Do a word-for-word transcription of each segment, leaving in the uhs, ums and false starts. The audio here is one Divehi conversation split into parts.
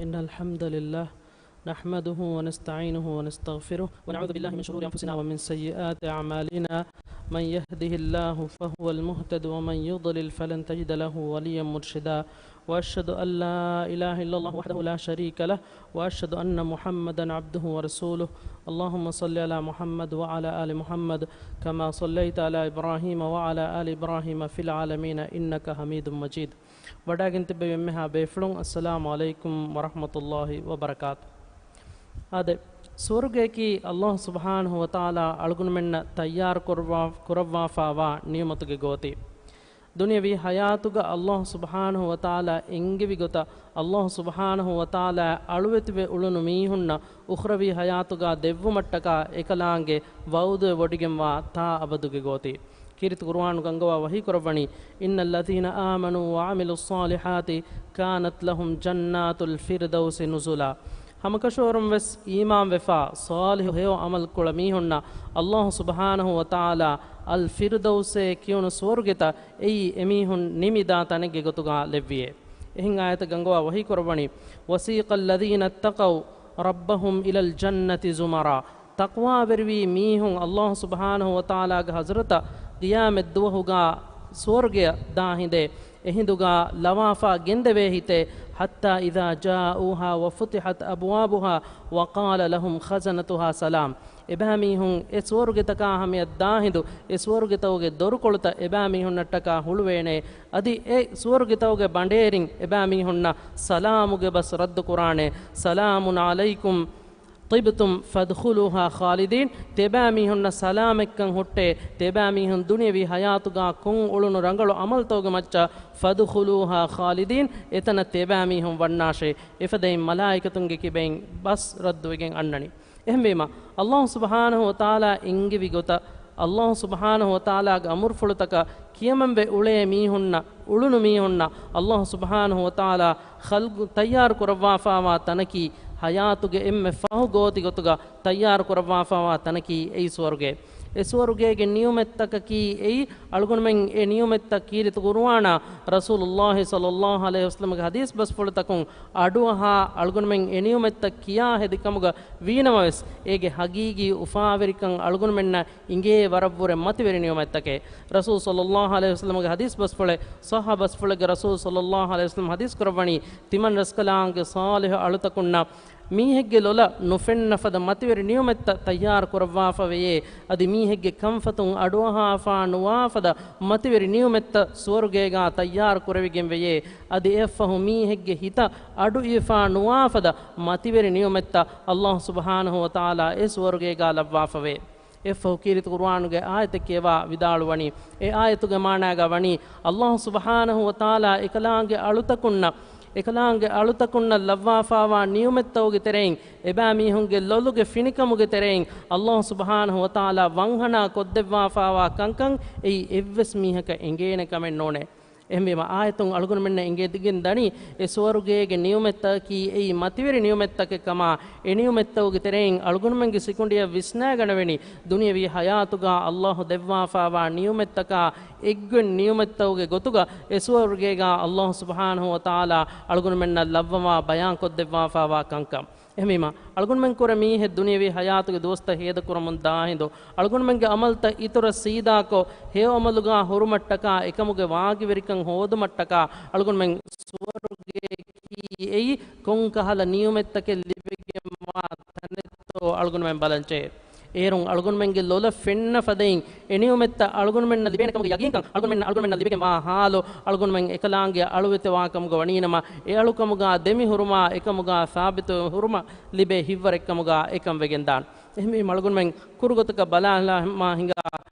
إن الحمد لله نحمده ونستعينه ونستغفره، ونعوذ بالله من شرور أنفسنا ومن سيئات أعمالنا. من يهده الله فهو المهتد، ومن يضلل فلن تجد له وليا مرشدا. وأشهد أن لا إله إلا الله وحده لا شريك له، وأشهد أن محمدا عبده ورسوله. اللهم صل على محمد وعلى آل محمد كما صليت على إبراهيم وعلى آل إبراهيم في العالمين إنك حميد مجيد. ވަޑައިގެން ތިއްބެވި އެންމެހާ ބޭފުޅުން، އައްސަލާމު ޢަލައިކުމް ވަރަޙްމަތުﷲި ވަބަރަކާތު. އާދެ، ސުވަރުގެއަކީ ﷲ ސުބްޙާނަހޫ ވަތަޢާލާ އަޅުގަނޑުމެންނަށް ތައްޔާރު ކުރައްވާ، ކުރައްވާފާވާ ނިޢުމަތުގެ ގޯތި. ދުނިޔަވީ ޙަޔާތުގަ ﷲ ސުބްޙާނަހޫ ވަތަޢާލާ އެންގެވި ގޮތަށް، ﷲ ސުބްޙާނަހޫ ވަތަޢާލާ އަޅުވެތިވެ އުޅުނު މީހުންނަށް އުޚްރަވީ ޙަޔާތުގަ ދެއްވުމަށްޓަކާ އެކަލާނގެ ވަޢުދުވެވޮޑިގެންވާ ތާ އަބަދުގެ ގޯތި. ކީރިތި ޤުރުއާނު ގަންގަވާ ވަޙީ ކުރައްވަނީ، إن الذين آمنوا وعملوا الصالحات كانت لهم جنات الفردوس نزلا. ހަމަކަށަވަރުން ވެސް އީމާންވެފާ، ޞާލިޙު ހެޔޮ ޢަމަލު ކުޅަ މީހުންނަށް ﷲ ސުބްޙާނަހޫ ވަތަޢާލާ އަލް ފިރްދައުސޭ ކިޔުނު ސުވަރުގެތައް އެއީ އެމީހުން ނިމިދާ ތަނެއްގެ ގޮތުގަ ލެއްވިޔޭ. އެހެން އާޔަތެއް ގަންގަވާ ވަޙީ ކުރައްވަނީ، وسيق الذين اتقوا ربهم إلى الجنة زمرا. ތަޤްވާވެރިވީ މީހުން ﷲ ސުބްޙާނަހޫ ވަތަޢާލާގެ ޙަޟްރަތަށް ޤިޔާމަތް ދުވަހުގަ ސުވަރުގެއަށް ދާ ހިނދެއް އެ ހިނދުގަ ލަވާފަ ގެންދެވޭ ހިތެއް، حتى إذا جاءوها وفتحت أبوابها وقال لهم خزنتها سلام. އެބައިމީހުން އެ ސުވަރުގެތަކާ ހަމަޔަށް ދާ ހިނދު، އެ ސުވަރުގެތަކުގެ ދޮރުކޮޅުތައް އެބައިމީހުންނަށްޓަކާ ހުޅުވޭނެ. އަދި އެ ސުވަރުގެތަކުގެ ބަނޑޭރިން އެބައިމީހުންނަށް ސަލާމުގެ ބަސް ރައްދު ކުރާނެ، سلام عليكم طبتم فادخلوها خالدين. ތިބާމީހުންނަށް ސަލާމަތްކަން ހުއްޓޭ، ތިބާމީހުން ދުނިޔަވީ ޙަޔާތުގަ ކޮށް އުޅުނު ރަނގަޅު ޢަމަލުތަކުގެ މައްޗަށް، فادخلوها خالدين، އެތަނަށް ތިބާމީހުން ވަންނާށޭ. އެފަދައިން މަލާއިކަތުންގެ ކިބައިން ބަސް ރައްދުވެގެން އަންނަނީ. އެހެންވީމަ، ﷲ ސުބްޙާނަހޫ ވަތަޢާލާ އެންގެވި ގޮތަށް، ﷲ ސުބްޙާނަހޫ ވަތަޢާލާގެ އަމުރުފުޅުތަކަށް ކިޔަމަންވެ އުޅޭ މީހުންނަށް، އުޅުނު މީހުންނަށް ﷲ ސުބްޙާނަހޫ ވަތަޢާލާ ޚަލްޤު ތައްޔާރު ކުރައްވާފާވާ ތަނަކީ، ޙަޔާތުގެ އެންމެ ފަހު ގޯތި ގޮތުގަ ތައްޔާރު ކުރައްވާފާވާ ތަނަކީ އެއީ ސުވަރުގެ. އެ ސުވަރުގޭގެ ނިޢުމަތްތަކަކީ އެއީ، އަޅުގަނޑުމެން އެ ނިޢުމަތްތައް ކީރިތި ޤުރުއާނާ ރަސޫލުﷲ ޞައްލަﷲ ޢަލައިހި ވަސައްލަމަގެ ޙަދީޘް ބަސްފުޅުތަކުން އަޑުއަހާ، އަޅުގަނޑުމެން އެ ނިޢުމަތްތައް ކިޔާ ހެދި ކަމުގަ ވީނަމަވެސް، އޭގެ ޙަޤީޤީ އުފާވެރިކަން އަޅުގަނޑުމެންނަށް އިނގޭ ވަރަށްވުރެ މަތިވެރި ނިޢުމަތްތަކެއް. ރަސޫލު ޞައްލަﷲ ޢަލައިހި ވަސައްލަމަގެ ޙަދީޘް ބަސްފުޅެއް، ޞައްޙަ ބަސްފުޅެއްގަ ރަސޫލު ޞައްލަﷲ ޢަލައިހި ވަސައްލަމަ ޙަދީޘް ކުރައްވަނީ، ތިމަން ރަސްކަލާނގެ ޞާލިޙު އަޅުތަކުންނަށް މީހެއްގެ ލޮލަށް ނުފެންނަ ފަދަ މަތިވެރި ނިޢުމަތްތައް ތައްޔާރު ކުރައްވާފަ ވެޔޭ. އަދި މީހެއްގެ ކަންފަތުން އަޑުއަހާފާ ނުވާ ފަދަ މަތިވެރި ނިޢުމަތްތައް ސުވަރުގޭގާ ތައްޔާރު ކުރެވިގެން ވެޔޭ. އަދި އެއަށްފަހު މީހެއްގެ ހިތަށް އަޑުއިވިފާ ނުވާ ފަދަ މަތިވެރި ނިޢުމަތްތައް ﷲ ސުބްޙާނަހޫ ވަތަޢާލާ އެ ސުވަރުގޭގާ ލައްވާފަ ވޭ. އެއަށްފަހު ކީރިތި ޤުރުއާނުގެ އާޔަތެއް ކިޔަވާ ވިދާޅުވަނީ، އެ އާޔަތުގެ މާނާގަ ވަނީ، ﷲ ސުބްޙާނަހޫ ވަތަޢާލާ އެކަލާނގެ އަޅުތަކުންނަށް، އެކަލާނގެ އަޅުތަކުންނަށް ލައްވާފާވާ ނިޢުމަތްތަކުގެ ތެރެއިން، އެބައިމީހުންގެ ލޮލުގެ ފިނިކަމުގެ ތެރެއިން، ﷲ ސުބްޙާނަހޫ ވަތަޢާލާ ވަންހަނާ ކޮށްދެއްވާފާވާ ކަންކަން އެއީ އެއްވެސް މީހަކަށް އެނގޭނެ ކަމެއް ނޫނޭ. އެހެންވީމަ، އާޔަތުން އަޅުގަނޑުމެންނަށް އެނގިގެން ދަނީ، އެ ސުވަރުގޭގެ ނިޢުމަތްތަކަކީ އެއީ މަތިވެރި ނިޢުމަތްތަކެއް ކަމަށް. އެ ނިޢުމަތްތަކުގެ ތެރެއިން އަޅުގަނޑުމެންގެ ސިކުނޑިއަށް ވިސްނާގަނެވެނީ، ދުނިޔަވީ ޙަޔާތުގަ ﷲ ދެއްވާފާވާ ނިޢުމަތްތަކާ އެއްގޮތް ނިޢުމަތްތަކުގެ ގޮތުގަ އެ ސުވަރުގޭގަ ﷲ ސުބްޙާނަހޫ ވަތަޢާލާ އަޅުގަނޑުމެންނަށް ލައްވަވާ ބަޔާންކޮށްދެއްވާފާވާ ކަންކަން. އެހެންވީމަ، އަޅުގަނޑުމެން ކުރެ މީހެއް ދުނިޔަވީ ޙަޔާތުގެ ދުވަސްތައް ހޭދަކުރަމުން ދާ ހިނދު، އަޅުގަނޑުމެންގެ ޢަމަލުތައް އިތުރަށް ސީދާކޮށް، ހެޔޮ ޢަމަލުގަ ހުރުމަށްޓަކާ އެކަމުގެ ވާގިވެރިކަން ހޯދުމަށްޓަކާ، އަޅުގަނޑުމެން ސުވަރުގެއަކީ އެއީ ކޮންކަހަލަ ނިޢުމަތްތަކެއް ލިބިގެންވާ ތަނެއްތޯ އަޅުގަނޑުމެން ބަލަންޖެހޭ. އޭރުން އަޅުގަނޑުމެންގެ ލޮލަށް ފެންނަ ފަދައިން އެ ނިޢުމަތްތައް އަޅުގަނޑުމެންނަށް ލިބޭނެ ކަމުގެ ޔަގީންކަން އަޅުގަނޑުމެންނަށް، އަޅުގަނޑުމެންނަށް ލިބިގެންވާ ޙާލު އަޅުގަނޑުމެން އެކަލާނގެ އަޅުވެތިވާ ކަމުގަ ވަނީނަމަ، އެ އަޅުކަމުގަ ދެމި ހުރުމާ، އެކަމުގަ ސާބިތު ހުރުމަށް ލިބޭ ހިތްވަރެއްކަމުގަ އެކަން ވެގެންދާނެ. އެހެންވީމަ އަޅުގަނޑުމެން ކުރުގޮތަކަށް ބަލާލާ މާ ހިނގާ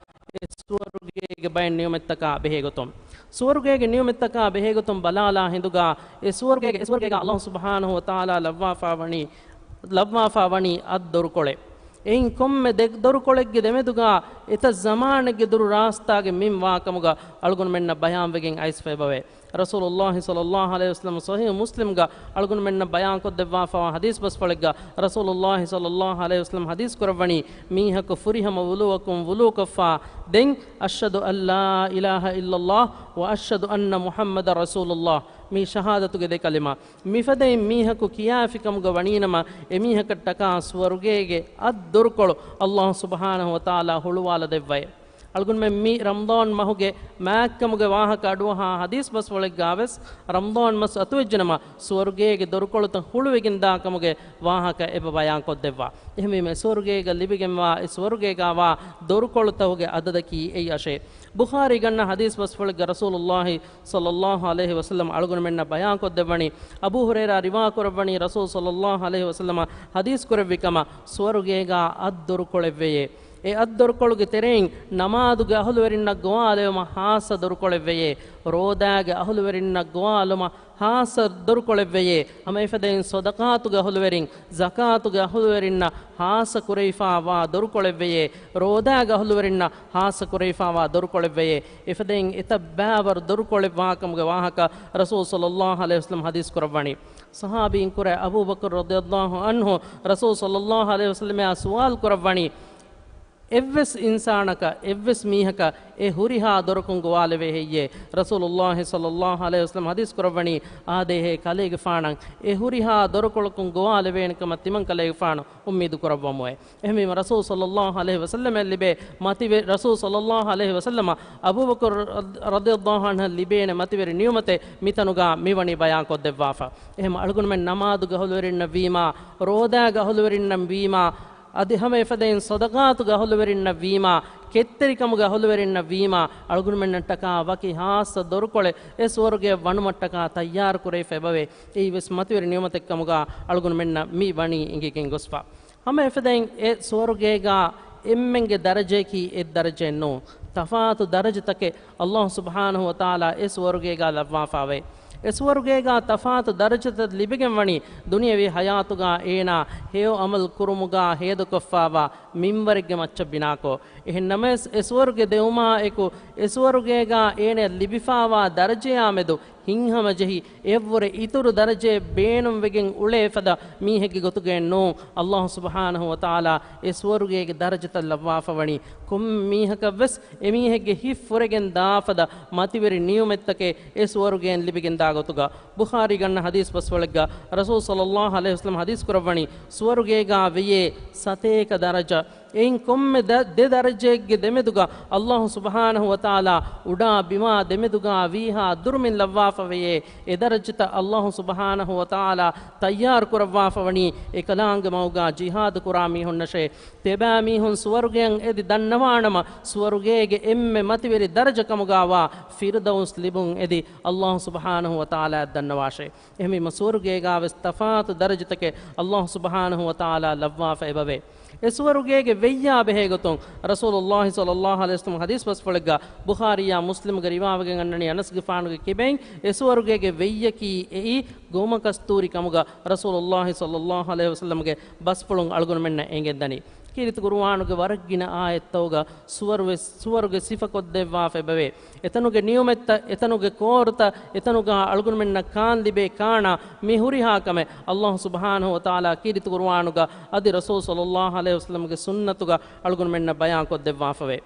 އެ ސުވަރުގޭގެ ބައެއް ނިޢުމަތްތަކާ ބެހޭގޮތުން، ސުވަރުގޭގެ ނިޢުމަތްތަކާ ބެހޭގޮތުން ބަލާލާ ހިނދުގަ، އެ ސުވަރުގޭގެ، އެ ސުވަރުގޭގަ ﷲ ސުބްޙާނަހޫ ވަތަޢާލާ ލައްވާފާ ވަނީ، ލައްވާފާ ވަނީ އަށް ދޮރުކޮޅެއް. އެއިން ކޮންމެ ދެ ދޮރުކޮޅެއްގެ ދެމެދުގަ އެތައް ޒަމާނެއްގެ ދުރު ރާސްތާގެ މިން ވާކަމުގަ އަޅުގަނޑުމެންނަށް ބަޔާންވެގެން އައިސްފައިބަވޭ. ރަސޫލުﷲ ޞައްލަﷲ ޢަލައިހި ވަސައްލަމަ ޞަޙީޙު މުސްލިމްގަ އަޅުގަނޑުމެންނަށް ބަޔާންކޮށްދެއްވާފަވާ ޙަދީޘް ބަސްފުޅެއްގަ ރަސޫލުﷲ ޞައްލަﷲ ޢަލައިހި ވަސައްލަމަ ޙަދީޘް ކުރައްވަނީ، މީހަކު ފުރިހަމަ ވުޟޫއަކުން ވުޟޫކޮށްފަ ދެން، أشهد أن لا إله إلا الله وأشهد أن محمدا رسول الله، މި ޝަހާދަތުގެ ދެ ކަލިމާ. މިފަދައިން މީހަކު ކިޔާފިކަމުގަ ވަނީނަމަ، އެމީހަކަށްޓަކާ ސުވަރުގޭގެ އަށް ދޮރުކޮޅު އައްލާހު ސުބްޙާނަހު ވަތަޢާލާ ހުޅުވާލަދެއްވައޭ. އަޅުގަނޑުމެން މި ރަމަޟާން މަހުގެ މާތްކަމުގެ ވާހަކަ އަޑުއަހާ ޙަދީޘް ބަސްފުޅެއްގާވެސް، ރަމަޟާން މަސް އަތުވެއްޖެނަމަ، ސުވަރުގޭގެ ދޮރުކޮޅުތައް ހުޅުވިގެންދާކަމުގެ ވާހަކަ އެބަ ބަޔާންކޮށްދެއްވާ. އެހެންވީމަ، އެ ސުވަރުގޭގަ ލިބިގެންވާ، އެ ސުވަރުގޭގާވާ ދޮރުކޮޅުތަކުގެ އަދަދަކީ އެއީ އަށޭ. ބުޚާރީ ގަންނަ ޙަދީޘް ބަސްފުޅެއްގަ ރަސޫލުއްލާހި ޞައްލައްލާހު ޢަލައިހި ވަސައްލަމަ އަޅުގަނޑުމެންނަށް ބަޔާންކޮށްދެއްވަނީ، އަބޫ ހުރައިރާ ރިވާކުރައްވަނީ، ރަސޫލު ޞައްލައްލާހު ޢަލައިހި ވަސައްލަމަ ޙަދީޘް ކުރެއްވި ކަމަށް، ސުވަރުގޭގާ އަށް ދޮރުކޮޅެއްވެޔޭ. އެ އަށް ދޮރުކޮޅުގެ ތެރެއިން ނަމާދުގެ އަހުލުވެރިންނަށް ގޮވާލެވުމަށް ޚާއްޞަ ދޮރުކޮޅެއްވެޔޭ. ރޯދާގެ އަހުލުވެރިންނަށް ގޮވާލުމަށް ޚާއްޞަ ދޮރުކޮޅެއްވެޔޭ. ހަމަ އެފަދައިން ޞަދަޤާތުގެ އަހުލުވެރިން، ޒަކާތުގެ އަހުލުވެރިންނަށް ޚާއްޞަ ކުރެވިފާވާ ދޮރުކޮޅެއްވެޔޭ. ރޯދާގެ އަހުލުވެރިންނަށް ޚާއްޞަ ކުރެވިފާވާ ދޮރުކޮޅެއްވެޔޭ. އެފަދައިން އެތައް ބައިވަރު ދޮރުކޮޅެއްވާކަމުގެ ވާހަކަ ރަސޫލު ޞައްލައްލާހު ޢަލައިހި ވަސައްލަމަ ޙަދީޘް ކުރައްވަނީ. ޞަޙާބީން ކުރެ އަބޫބަކުރު ރަޟިޔައްލާހު ޢަންހު ރަސޫލު ޞައްލައްލާހު ޢަލައިހި ވަސައްލަމައާ ސުވާލު ކުރައްވަނީ، އެއްވެސް އިންސާނަކަށް، އެއްވެސް މީހަކަށް އެ ހުރިހާ ދޮރަކުން ގޮވާލެވޭ ހެއްޔޭ؟ ރަސޫލުއްލާހި ޞައްލައްލާހު ޢަލައިހި ވަސައްލަމަ ޙަދީޘް ކުރައްވަނީ، އާދޭހޭ ކަލޭގެފާނަށް އެ ހުރިހާ ދޮރުކޮޅަކުން ގޮވާލެވޭނެ ކަމަށް ތިމަން ކަލޭގެފާނު އުއްމީދު ކުރައްވަމުވެ. އެހެންވީމަ، ރަސޫލު ޞައްލައްލާހު ޢަލައިހި ވަސައްލަމަށް ލިބޭ މަތިވެ-، ރަސޫލު ޞައްލައްލާހު ޢަލައިހި ވަސައްލަމަ އަބޫބަކުރު ރަ-، ރަޟިޔައްލާހު ޢަންހަށް ލިބޭނެ މަތިވެރި ނިޢުމަތެއް މިތަނުގާ މިވަނީ ބަޔާންކޮށްދެއްވާފަ. އެހެން އަޅުގަނޑުމެން ނަމާދުގެ އަހުލުވެރިންނަށް ވީމާ، ރޯދާގެ އަހުލުވެރިންނަށް ވީމާ، އަދި ހަމަ އެފަދައިން ޞަދަޤާތުގެ އަހުލުވެރިންނަށް ވީމާ، ކެތްތެރިކަމުގެ އަހުލުވެރިންނަށް ވީމާ، އަޅުގަނޑުމެންނަށްޓަކާ ވަކި ޚާއްޞަ ދޮރުކޮޅެއް އެ ސުވަރުގެއަށް ވަނުމަށްޓަކާ ތައްޔާރު ކުރެވިފަ އެބަވޭ. އެއީވެސް މަތިވެރި ނިޢުމަތެއްކަމުގާ އަޅުގަނޑުމެންނަށް މި ވަނީ އެނގިގެން ގޮސްފަ. ހަމަ އެފަދައިން އެ ސުވަރުގޭގާ އެންމެންގެ ދަރަޖަޔަކީ އެއް ދަރަޖައެއް ނޫން. ތަފާތު ދަރަޖަތަކެއް އައްލާހު ސުބްޙާނަހު ވަތަޢާލާ އެ ސުވަރުގޭގާ ލައްވާފައެވެ. އެ ސުވަރުގޭގާ ތަފާތު ދަރަޖަތައް ލިބިގެން ވަނީ ދުނިޔަވީ ޙަޔާތުގާ އޭނާ ހެޔޮ ޢަމަލު ކުރުމުގާ ހޭދަކޮށްފާވާ މިންވަރެއްގެ މައްޗަށް ބިނާކޮށް. އެހެން ނަމަވެސް، އެ ސުވަރުގެ ދެވުމާ އެކު، އެ ސުވަރުގޭގާ އޭނަޔަށް ލިބިފާވާ ދަރަޖަޔާ މެދު ހިތްހަމަޖެހި، އެއަށްވުރެ އިތުރު ދަރަޖައެއް ބޭނުންވެގެން އުޅޭ ފަދަ މީހެއްގެ ގޮތުގައެއް ނޫން. އައްލާހު ސުބްޙާނަހު ވަތަޢާލާ އެ ސުވަރުގޭގެ ދަރަޖަތައް ލައްވާފަވަނީ، ކޮންމެ މީހަކަށްވެސް އެމީހެއްގެ ހިތް ފުރެގެން ދާފަދަ މަތިވެރި ނިޢުމަތްތަކެއް އެ ސުވަރުގެއިން ލިބިގެންދާ ގޮތުގަ. ބުޚާރީ ގަންނަ ޙަދީޘް ބަސްފުޅެއްގަ ރަސޫލު ޞައްލައްލާހު ޢަލައިހި ވަސައްލަމަ ޙަދީޘް ކުރައްވަނީ، ސުވަރުގޭގާ ވެޔޭ ސަތޭކަ ދަރަޖަ. އެއިން ކޮންމެ ދަ-، ދެ ދަރަޖައެއްގެ ދެމެދުގަ އައްލާހު ސުބްޙާނަހު ވަތަޢާލާ އުޑާ ބިމާ ދެމެދުގާ ވީހާ ދުރުމިން ލައްވާފަވެޔޭ. އެ ދަރަޖަތައް އައްލާހު ސުބްޙާނަހު ވަތަޢާލާ ތައްޔާރު ކުރައްވާފަވަނީ އެކަލާނގެ މަގުގާ ޖިހާދު ކުރާ މީހުންނަށޭ. ތިބާ މީހުން ސުވަރުގެއަށް އެދި ދަންނަވާނަމަ، ސުވަރުގޭގެ އެންމެ މަތިވެރި ދަރަޖަ ކަމުގާވާ ފިރުދައުސް ލިބުން އެދި އައްލާހު ސުބްޙާނަހު ވަތަޢާލާ ދަންނަވާށޭ. އެހެންވީމަ، ސުވަރުގޭގާވެސް ތަފާތު ދަރަޖަތަކެއް އައްލާހު ސުބްޙާނަހު ވަތަޢާލާ ލައްވާފަ އެބަވޭ. އެ ސުވަރުގޭގެ ވެއްޔާ ބެހޭގޮތުން ރަސޫލުއްލާހި ޞައްލައްލާހު ޢަލައިހި ވަސައްލަމަ ޙަދީޘް ބަސްފުޅެއްގަ ބުޚާރީއާ މުސްލިމުގެ ރިވާވެގެން އަންނަނީ އަނަސްގެފާނުގެ ކިބައިން، އެ ސުވަރުގޭގެ ވެއްޔަކީ އެއީ ގޯމަ ކަސްތޫރި ކަމުގަ ރަސޫލުއްލާހި ޞައްލައްލާހު ޢަލައިހި ވަސައްލަމަގެ ބަސްފުޅުން އަޅުގަނޑުމެންނަށް އެނގެންދަނީ. ކީރިތި ޤުރުއާނުގެ ވަރަށް ގިނަ އާޔަތްތަކުގަ ސުވަރުވެސް، ސުވަރުގެ ސިފަކޮށްދެއްވާފަ އެބަވޭ. އެތަނުގެ ނިޢުމަތްތައް، އެތަނުގެ ކޯރުތައް، އެތަނުގާ އަޅުގަނޑުމެންނަށް ކާން ލިބޭ ކާނާ މި ހުރިހާ ކަމެއް އައްލާހު ސުބްޙާނަހު ވަތަޢާލާ ކީރިތި ޤުރުއާނުގަ އަދި ރަސޫލު ޞައްލައްލާހު ޢަލައިހި ވަސައްލަމަގެ ސުންނަތުގަ އަޅުގަނޑުމެންނަށް ބަޔާންކޮށްދެއްވާފަވޭ.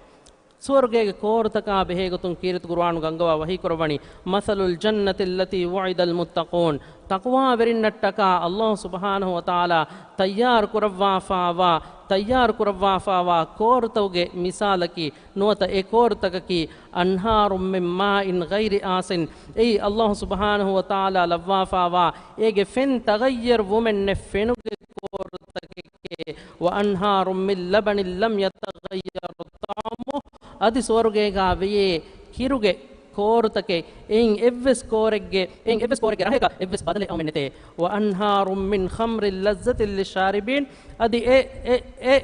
ސުވަރުގޭގެ ކޯރުތަކާ ބެހޭގޮތުން ކީރިތި ޤުރުއާނުގަ އަންގަވާ ވަޙީކުރައްވަނީ، مَثَلُ الْجَنَّةِ الَّتِي وُعِدَ الْمُتَّقُونَ. ތަޤްވާވެރިންނަށްޓަކާ އައްލާހު ސުބްޙާނަހު ވަތަޢާލާ ތައްޔާރު ކުރައްވާފާވާ، ތައްޔާރު ކުރައްވާފާވާ ކޯރުތަކުގެ މިސާލަކީ، ނުވަތަ އެ ކޯރުތަކަކީ، أَنْهَارٌ مِّن مَّاءٍ غَيْرِ آسِنٍ، އެއީ އައްލާހު ސުބްޙާނަހު ވަތަޢާލާ ލައްވާފާވާ އޭގެ ފެން ތަޣައްޔަރު ވުމެއް ނެތް ފެނުގެ ކޯރުތަކެކޭ. وَأَنْهَارٌ مِّن لَّبَنٍ لَّمْ يَتَغَيَّرْ طَعْمُهُ، އަދި ސުވަރުގޭގާ ވެޔޭ ކިރުގެ ކޯރުތަކެއް، އެއިން އެއްވެސް ކޯރެއްގެ، އެއިން އެއްވެސް ކޯރެއްގެ ރަހަކަށް އެއްވެސް ބަދަލެއް އައުމެއް ނެތޭ. وَأَنْهَارٌ مِّن خَمْرٍ لَّذَّةٍ لِّلشَّارِبِينَ، އަދި އެ، އެ، އެ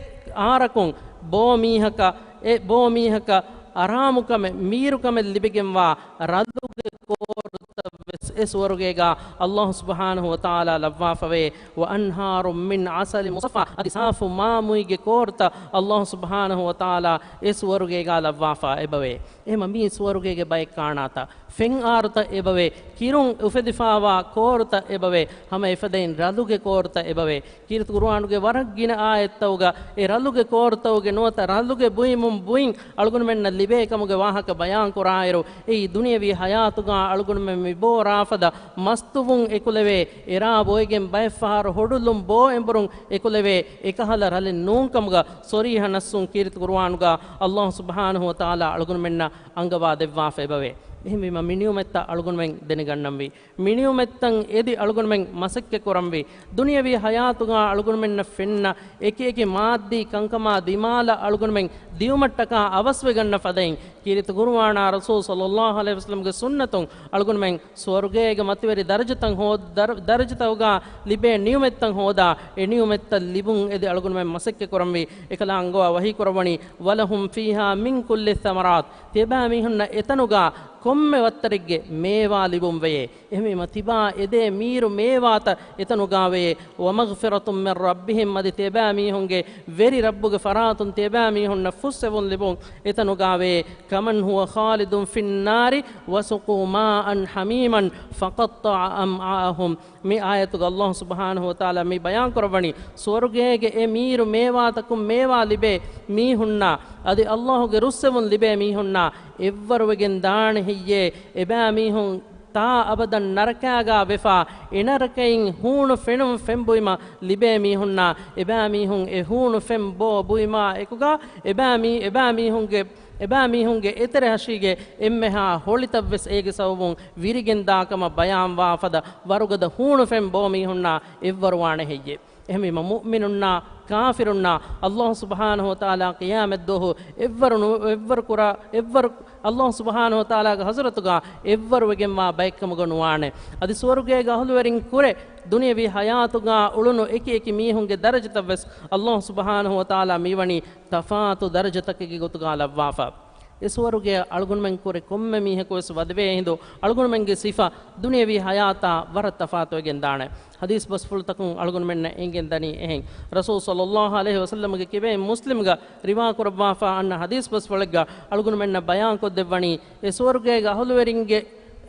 އާރަކުން ބޯ މީހަކަށް، އެ ބޯ މީހަކަށް އަރާމުކަމެއް، މީރުކަމެއް ލިބިގެންވާ ރަލުގެ ކޯރުތައްވެސް އެ ސުވަރުގޭގާ އައްލާހު ސުބްޙާނަހު ވަތަޢާލާ ލައްވާފަވޭ. وَأَنْهَارٌ مِّنْ عَسَلٍ مُّصَفًّى، އަދި ސާފު މާ މުއިގެ ކޯރުތައް އައްލާހު ސުބްޙާނަހު ވަތަޢާލާ އެ ސުވަރުގޭގާ ލައްވާފާ އެބަވޭ. އެހެމަ މީ ސުވަރުގޭގެ ބައެއް ކާނާތައް. ފެންއާރުތައް އެބަވޭ، ކިރުން އުފެދިފާވާ ކޯރުތައް އެބަވޭ، ހަމަ އެފަދައިން ރަލުގެ ކޯރުތައް އެބަވޭ. ކީރިތި ޤުރުއާނުގެ ވަރަށް ގިނަ އާޔަތްތައުގަ އެ ރަލުގެ ކޯރުތައުގެ ނުވަތަ ރަލުގެ ބުއިމުން ބުއިން އަޅުގަނޑުމެންނަށް ލިބޭ ކަމުގެ ވާހަކަ ބަޔާން ކުރާއިރު، އެއީ ދުނިޔަވީ ހަޔާތުގަ އަޅުގަނޑުމެން މި ބޯ ރާފަދަ މަސްތުވުން އެކުލެވޭ، އެރާ ބޮއެގެން ބައެއްފަހަރު ހޮޑުލުން ބޯ އެނބުރުން އެކުލެވޭ، އެކަހަލަ ރަލެއް ނޫން ކަމުގަ ޞަރީޙަ ނައްޞުން ކީރިތި ޤުރުއާނުގަ ﷲ ސުބްޙާނަހޫ ވަތަޢާލާ އަޅުގަނޑުމެންނަށް އަންގަވާ ދެއްވާފަ އެބަވޭ. އެހެންވީމަ މި ނިޢުމަތްތައް އަޅުގަނޑުމެން ދެނެގަންނަންވީ. މި ނިޢުމަތްތައް އެދި އަޅުގަނޑުމެން މަސައްކަތް ކުރަންވީ. ދުނިޔަވީ ހަޔާތުގަ އަޅުގަނޑުމެންނަށް ފެންނަ އެކި އެކި މާއްދީ ކަންކަމާ ދިމާލަށް އަޅުގަނޑުމެން ދިއުމަށްޓަކާ އަވަސްވެގަންނަ ފަދައިން، ކީރިތި ޤުރުއާނާ ރަސޫލު ޞައްލައްލާހު ޢަލައިހި ވަސައްލަމްގެ ސުންނަތުން އަޅުގަނޑުމެން ސުވަރުގޭގެ މަތިވެރި ދަރަޖަތައް ހޯ-، ދަރ-، ދަރަޖަތަކުގަ ލިބޭ ނިޢުމަތްތައް ހޯދާ، އެ ނިޢުމަތްތައް ލިބުން އެދި އަޅުގަނޑުމެން މަސައްކަތް ކުރަންވީ. އެކަލާ އަންގަވާ ވަޙީ ކުރައްވަނީ، وَلَهُمْ فِيهَا مِنْ كُلِّ الثَّمَرَاتِ، ތިޔަބައިމީހުންނަށް އެތަނުގަ ކޮންމެ ވައްތަރެއްގެ މޭވާ ލިބުން ވެޔޭ. އެހެންވީމަ ތިބާ އެދޭ މީރު މޭވާތައް އެތަނުގަ ވެޔޭ. وَمَغْفِرَةٌ مِنْ رَبِّهِمْ، އަދި ތިޔަބައިމީހުންގެ ވެރި ރައްބުގެ ފަރާތުން ތިޔަބައިމީހުންނަށް ފުއްސެވުން ލިބުން އެތަނުގަ ވެޔޭ. كَمَنْ هُوَ خَالِدٌ فِي النَّارِ وَسُقُوا مَاءً حَمِيمًا فَقَطَّعَ أَمْعَاءَهُمْ. މި އާޔަތުގަ ﷲ ސުބްޙާނަހޫ ވަތަޢާލާ މި ބަޔާން ކުރައްވަނީ، ސުވަރުގޭގެ އެ މީރު މޭވާތަކުން މޭވާ ލިބޭ މީހުންނާ، އަދި ﷲގެ ރުއްސެވުން ލިބޭ މީހުންނާ އެއްވަރުވެގެން ދާނެ ހެއްޔޭ؟ އެބައިމީހުން ތާ އަބަދަން ނަރަކާގާ ވެފާ، އެ ނަރަކައިން ހޫނު ފެނުން ފެން ބުއިމަށް ލިބޭ މީހުންނާ، އެބައިމީހުން އެ ހޫނު ފެން ބޯ ބުއިމާ އެކުގާ، އެބައިމީ-، އެބައިމީހުންގެ، އެބައިމީހުންގެ އެތެރެ ހަށީގެ އެންމެހާ ހޮޅިތައްވެސް އޭގެ ސަބަބުން ވިރިގެންދާ ކަމަށް ބަޔާންވާ ފަދަ ވަރުގަދަ ހޫނު ފެން ބޯ މީހުންނާ އެއްވަރުވާނެ ހެއްޔޭ؟ އެހެންވީމަ، މުއުމިނުންނާ ކާފިރުންނާ ﷲ ސުބްޙާނަހޫ ވަތަޢާލާ ޤިޔާމަތްދުވަހު އެއްވަރު ނު-، އެއްވަރު ކުރާ، އެއްވަރު ﷲ ސުބްޙާނަހޫ ވަތަޢާލާގެ ޙަޟްރަތުގާ އެއްވަރުވެގެންވާ ބައެއްކަމުގަ ނުވާނެ. އަދި ސުވަރުގޭގެ އަހުލުވެރިން ކުރެ، ދުނިޔަވީ ޙަޔާތުގާ އުޅުނު އެކި އެކި މީހުންގެ ދަރަޖަތައްވެސް ﷲ ސުބްޙާނަހޫ ވަތަޢާލާ މިވަނީ ތަފާތު ދަރަޖަތަކެއްގެ ގޮތުގާ ލައްވާފަ. އެ ސުވަރުގެއަށް އަޅުގަނޑުމެން ކުރެ ކޮންމެ މީހަކުވެސް ވަދެވޭ ހިނދު، އަޅުގަނޑުމެންގެ ސިފަ ދުނިޔަވީ ޙަޔާތާ ވަރަށް ތަފާތުވެގެން ދާނެ. ޙަދީޘް ބަސްފުޅުތަކުން އަޅުގަނޑުމެންނަށް އެނގެން ދަނީ އެހެން. ރަސޫލު ޞައްލައްލާހު ޢަލައިހި ވަސައްލަމްގެ ކިބައިން މުސްލިމްގަ ރިވާކުރައްވާފާ އަންނަ ޙަދީޘް ބަސްފުޅެއްގަ އަޅުގަނޑުމެންނަށް ބަޔާންކޮށްދެއްވަނީ، އެ ސުވަރުގޭގެ އަހުލުވެރިންގެ،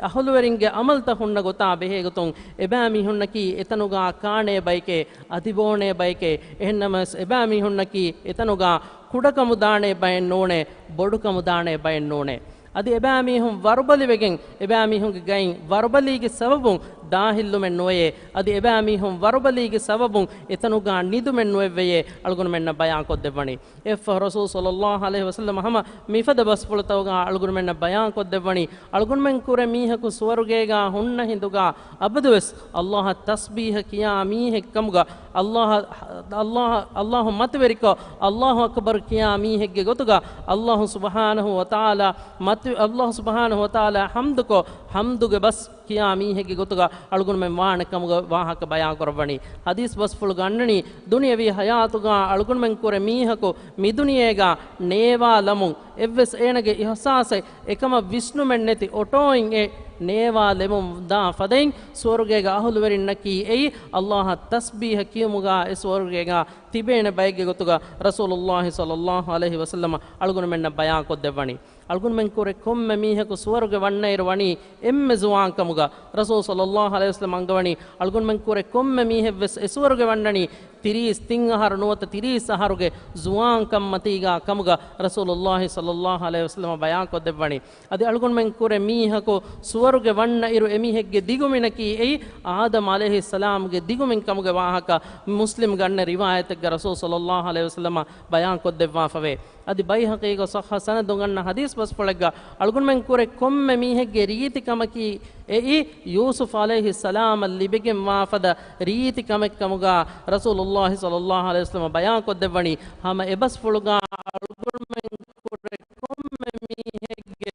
އަހުލުވެރިންގެ ޢަމަލުތައް ހުންނަ ގޮތާ ބެހޭގޮތުން، އެބައިމީހުންނަކީ އެތަނުގާ ކާނޭ ބައެކޭ، އަތިބޯނޭ ބައެކޭ. އެހެންނަމަވެސް، އެބައިމީހުންނަކީ އެތަނުގާ ކުޑަކަމުދާނޭ ބައެއް ނޫނޭ، ބޮޑުކަމުދާނޭ ބައެއް ނޫނޭ. އަދި އެބައިމީހުން ވަރުބަލިވެގެން، އެބައިމީހުންގެ ގައިން ވަރުބަލީގެ ސަބަބުން ދާހިއްލުމެއް ނުވެޔޭ. އަދި އެބައިމީހުން ވަރުބަލީގެ ސަބަބުން އެތަނުގާ ނިދުމެއް ނުވެއްވެޔޭ، އަޅުގަނޑުމެންނަށް ބަޔާންކޮށްދެއްވަނީ. އެއަށްފަހު ރަސޫލު ޞައްލައްލާހު ޢަލައިހި ވަސައްލަމަ ހަމަ މިފަދަ ބަސްފުޅުތަކުގާ އަޅުގަނޑުމެންނަށް ބަޔާންކޮށްދެއްވަނީ، އަޅުގަނޑުމެން ކުރެ މީހަކު ސުވަރުގޭގާ ހުންނަ ހިނދުގާ އަބަދުވެސް ﷲ އަށް ތަސްބީޙަ ކިޔާ މީހެއް ކަމުގަ، ﷲ، ﷲ، ﷲ މަތިވެރިކޮށް، ﷲ އަކްބަރު ކިޔާ މީހެއްގެ ގޮތުގަ، ﷲ ސުބްޙާނަހޫ ވަތަޢާލާ މަތި-، ﷲ ސުބްޙާނަހޫ ވަތަޢާލާ ޙަމްދުކޮށް، ޙަމްދުގެ ބަސް ކިޔާ މީހެއްގެ ގޮތުގަ އަޅުގަނޑުމެން ވާނެ ކަމުގަ ވާހަކަ ބަޔާންކުރައްވަނީ. ޙަދީޘް ބަސްފުޅުގަ އަންނަނީ، ދުނިޔަވީ ޙަޔާތުގަ އަޅުގަނޑުމެން ކުރެ މީހަކު މި ދުނިޔޭގަ ނޭވާލަމުން އެއްވެސް އޭނަގެ އިޙްސާސެއް އެކަމަށް ވިސްނުމެއްނެތި އޮޓޯއިން އެ ނޭވާލެމުން ދާ ފަދައިން، ސުވަރުގޭގެ އަހުލުވެރިންނަކީ އެއީ ﷲ އަށް ތަސްބީޙަ ކިޔުމުގަ އެ ސުވަރުގޭގަ ތިބޭނެ ބައެއްގެ ގޮތުގަ ރަސޫލުﷲ ޞައްލައްލާހު ޢަލައިހި ވަސައްލަމަ އަޅުގަނޑުމެންނަށް ބަޔާންކޮށްދެއްވަނީ. އަޅުގަނޑުމެން ކުރެ ކޮންމެ މީހަކު ސުވަރުގެ ވަންނައިރު ވަނީ އެންމެ ޒުވާން ކަމުގަ. ރަސޫލު ޞައްލައްލާހު ޢަލައިހި ވަސައްލަމަ އަންގަވަނީ، އަޅުގަނޑުމެން ކުރެ ކޮންމެ މީހެއްވެސް އެ ސުވަރުގެ ވަންނަނީ ތިރީސް ތިން އަހަރު ނުވަތަ ތިރީސް އަހަރުގެ ޒުވާންކަންމަތީގާ ކަމުގަ ރަސޫލުﷲ ޞައްލައްލާހު ޢަލައިހި ވަސައްލަމަ ބަޔާންކޮށްދެއްވަނީ. އަދި އަޅުގަނޑުމެން ކުރެ މީހަކު ސުވަރުގެ ވަންނައިރު އެމީހެއްގެ ދިގުމިނަކީ އެއީ އާދަމް ޢަލައިހިއްސަލާމްގެ ދިގުމިން ކަމުގެ ވާހަކަ މުސްލިމްގަ އަންނަ ރިވާޔަތެއްގަ ރަސޫލު ޞައްލައްލާހު ޢަލައިހި ވަސައްލަމަ ބަޔާންކޮށްދެއްވާފަވޭ. އަދި ބައިހަޤީގަ ޞައްޙަ ސަނަދުން އަންނަ ޙަދީޘް ބަސްފުޅެއްގަ އަޅުގަނޑުމެން ކުރެ ކޮންމެ މީހެއްގެ ރީތި ކަމަކީ އެއީ ޔޫސުފް ޢަލައިހިއްސަލާމަށް ލިބިގެންވާފަދަ ރީތި ކަމެއް ކަމުގަ ރަސޫލުﷲ ޞައްލައްލާހު ޢަލައިހި ވަސައްލަމަ ބަޔާންކޮށްދެއްވަނީ. ހަމަ އެބަސްފުޅުގަ އަޅުގަނޑުމެން ކުރެ ކޮންމެ މީހެއްގެ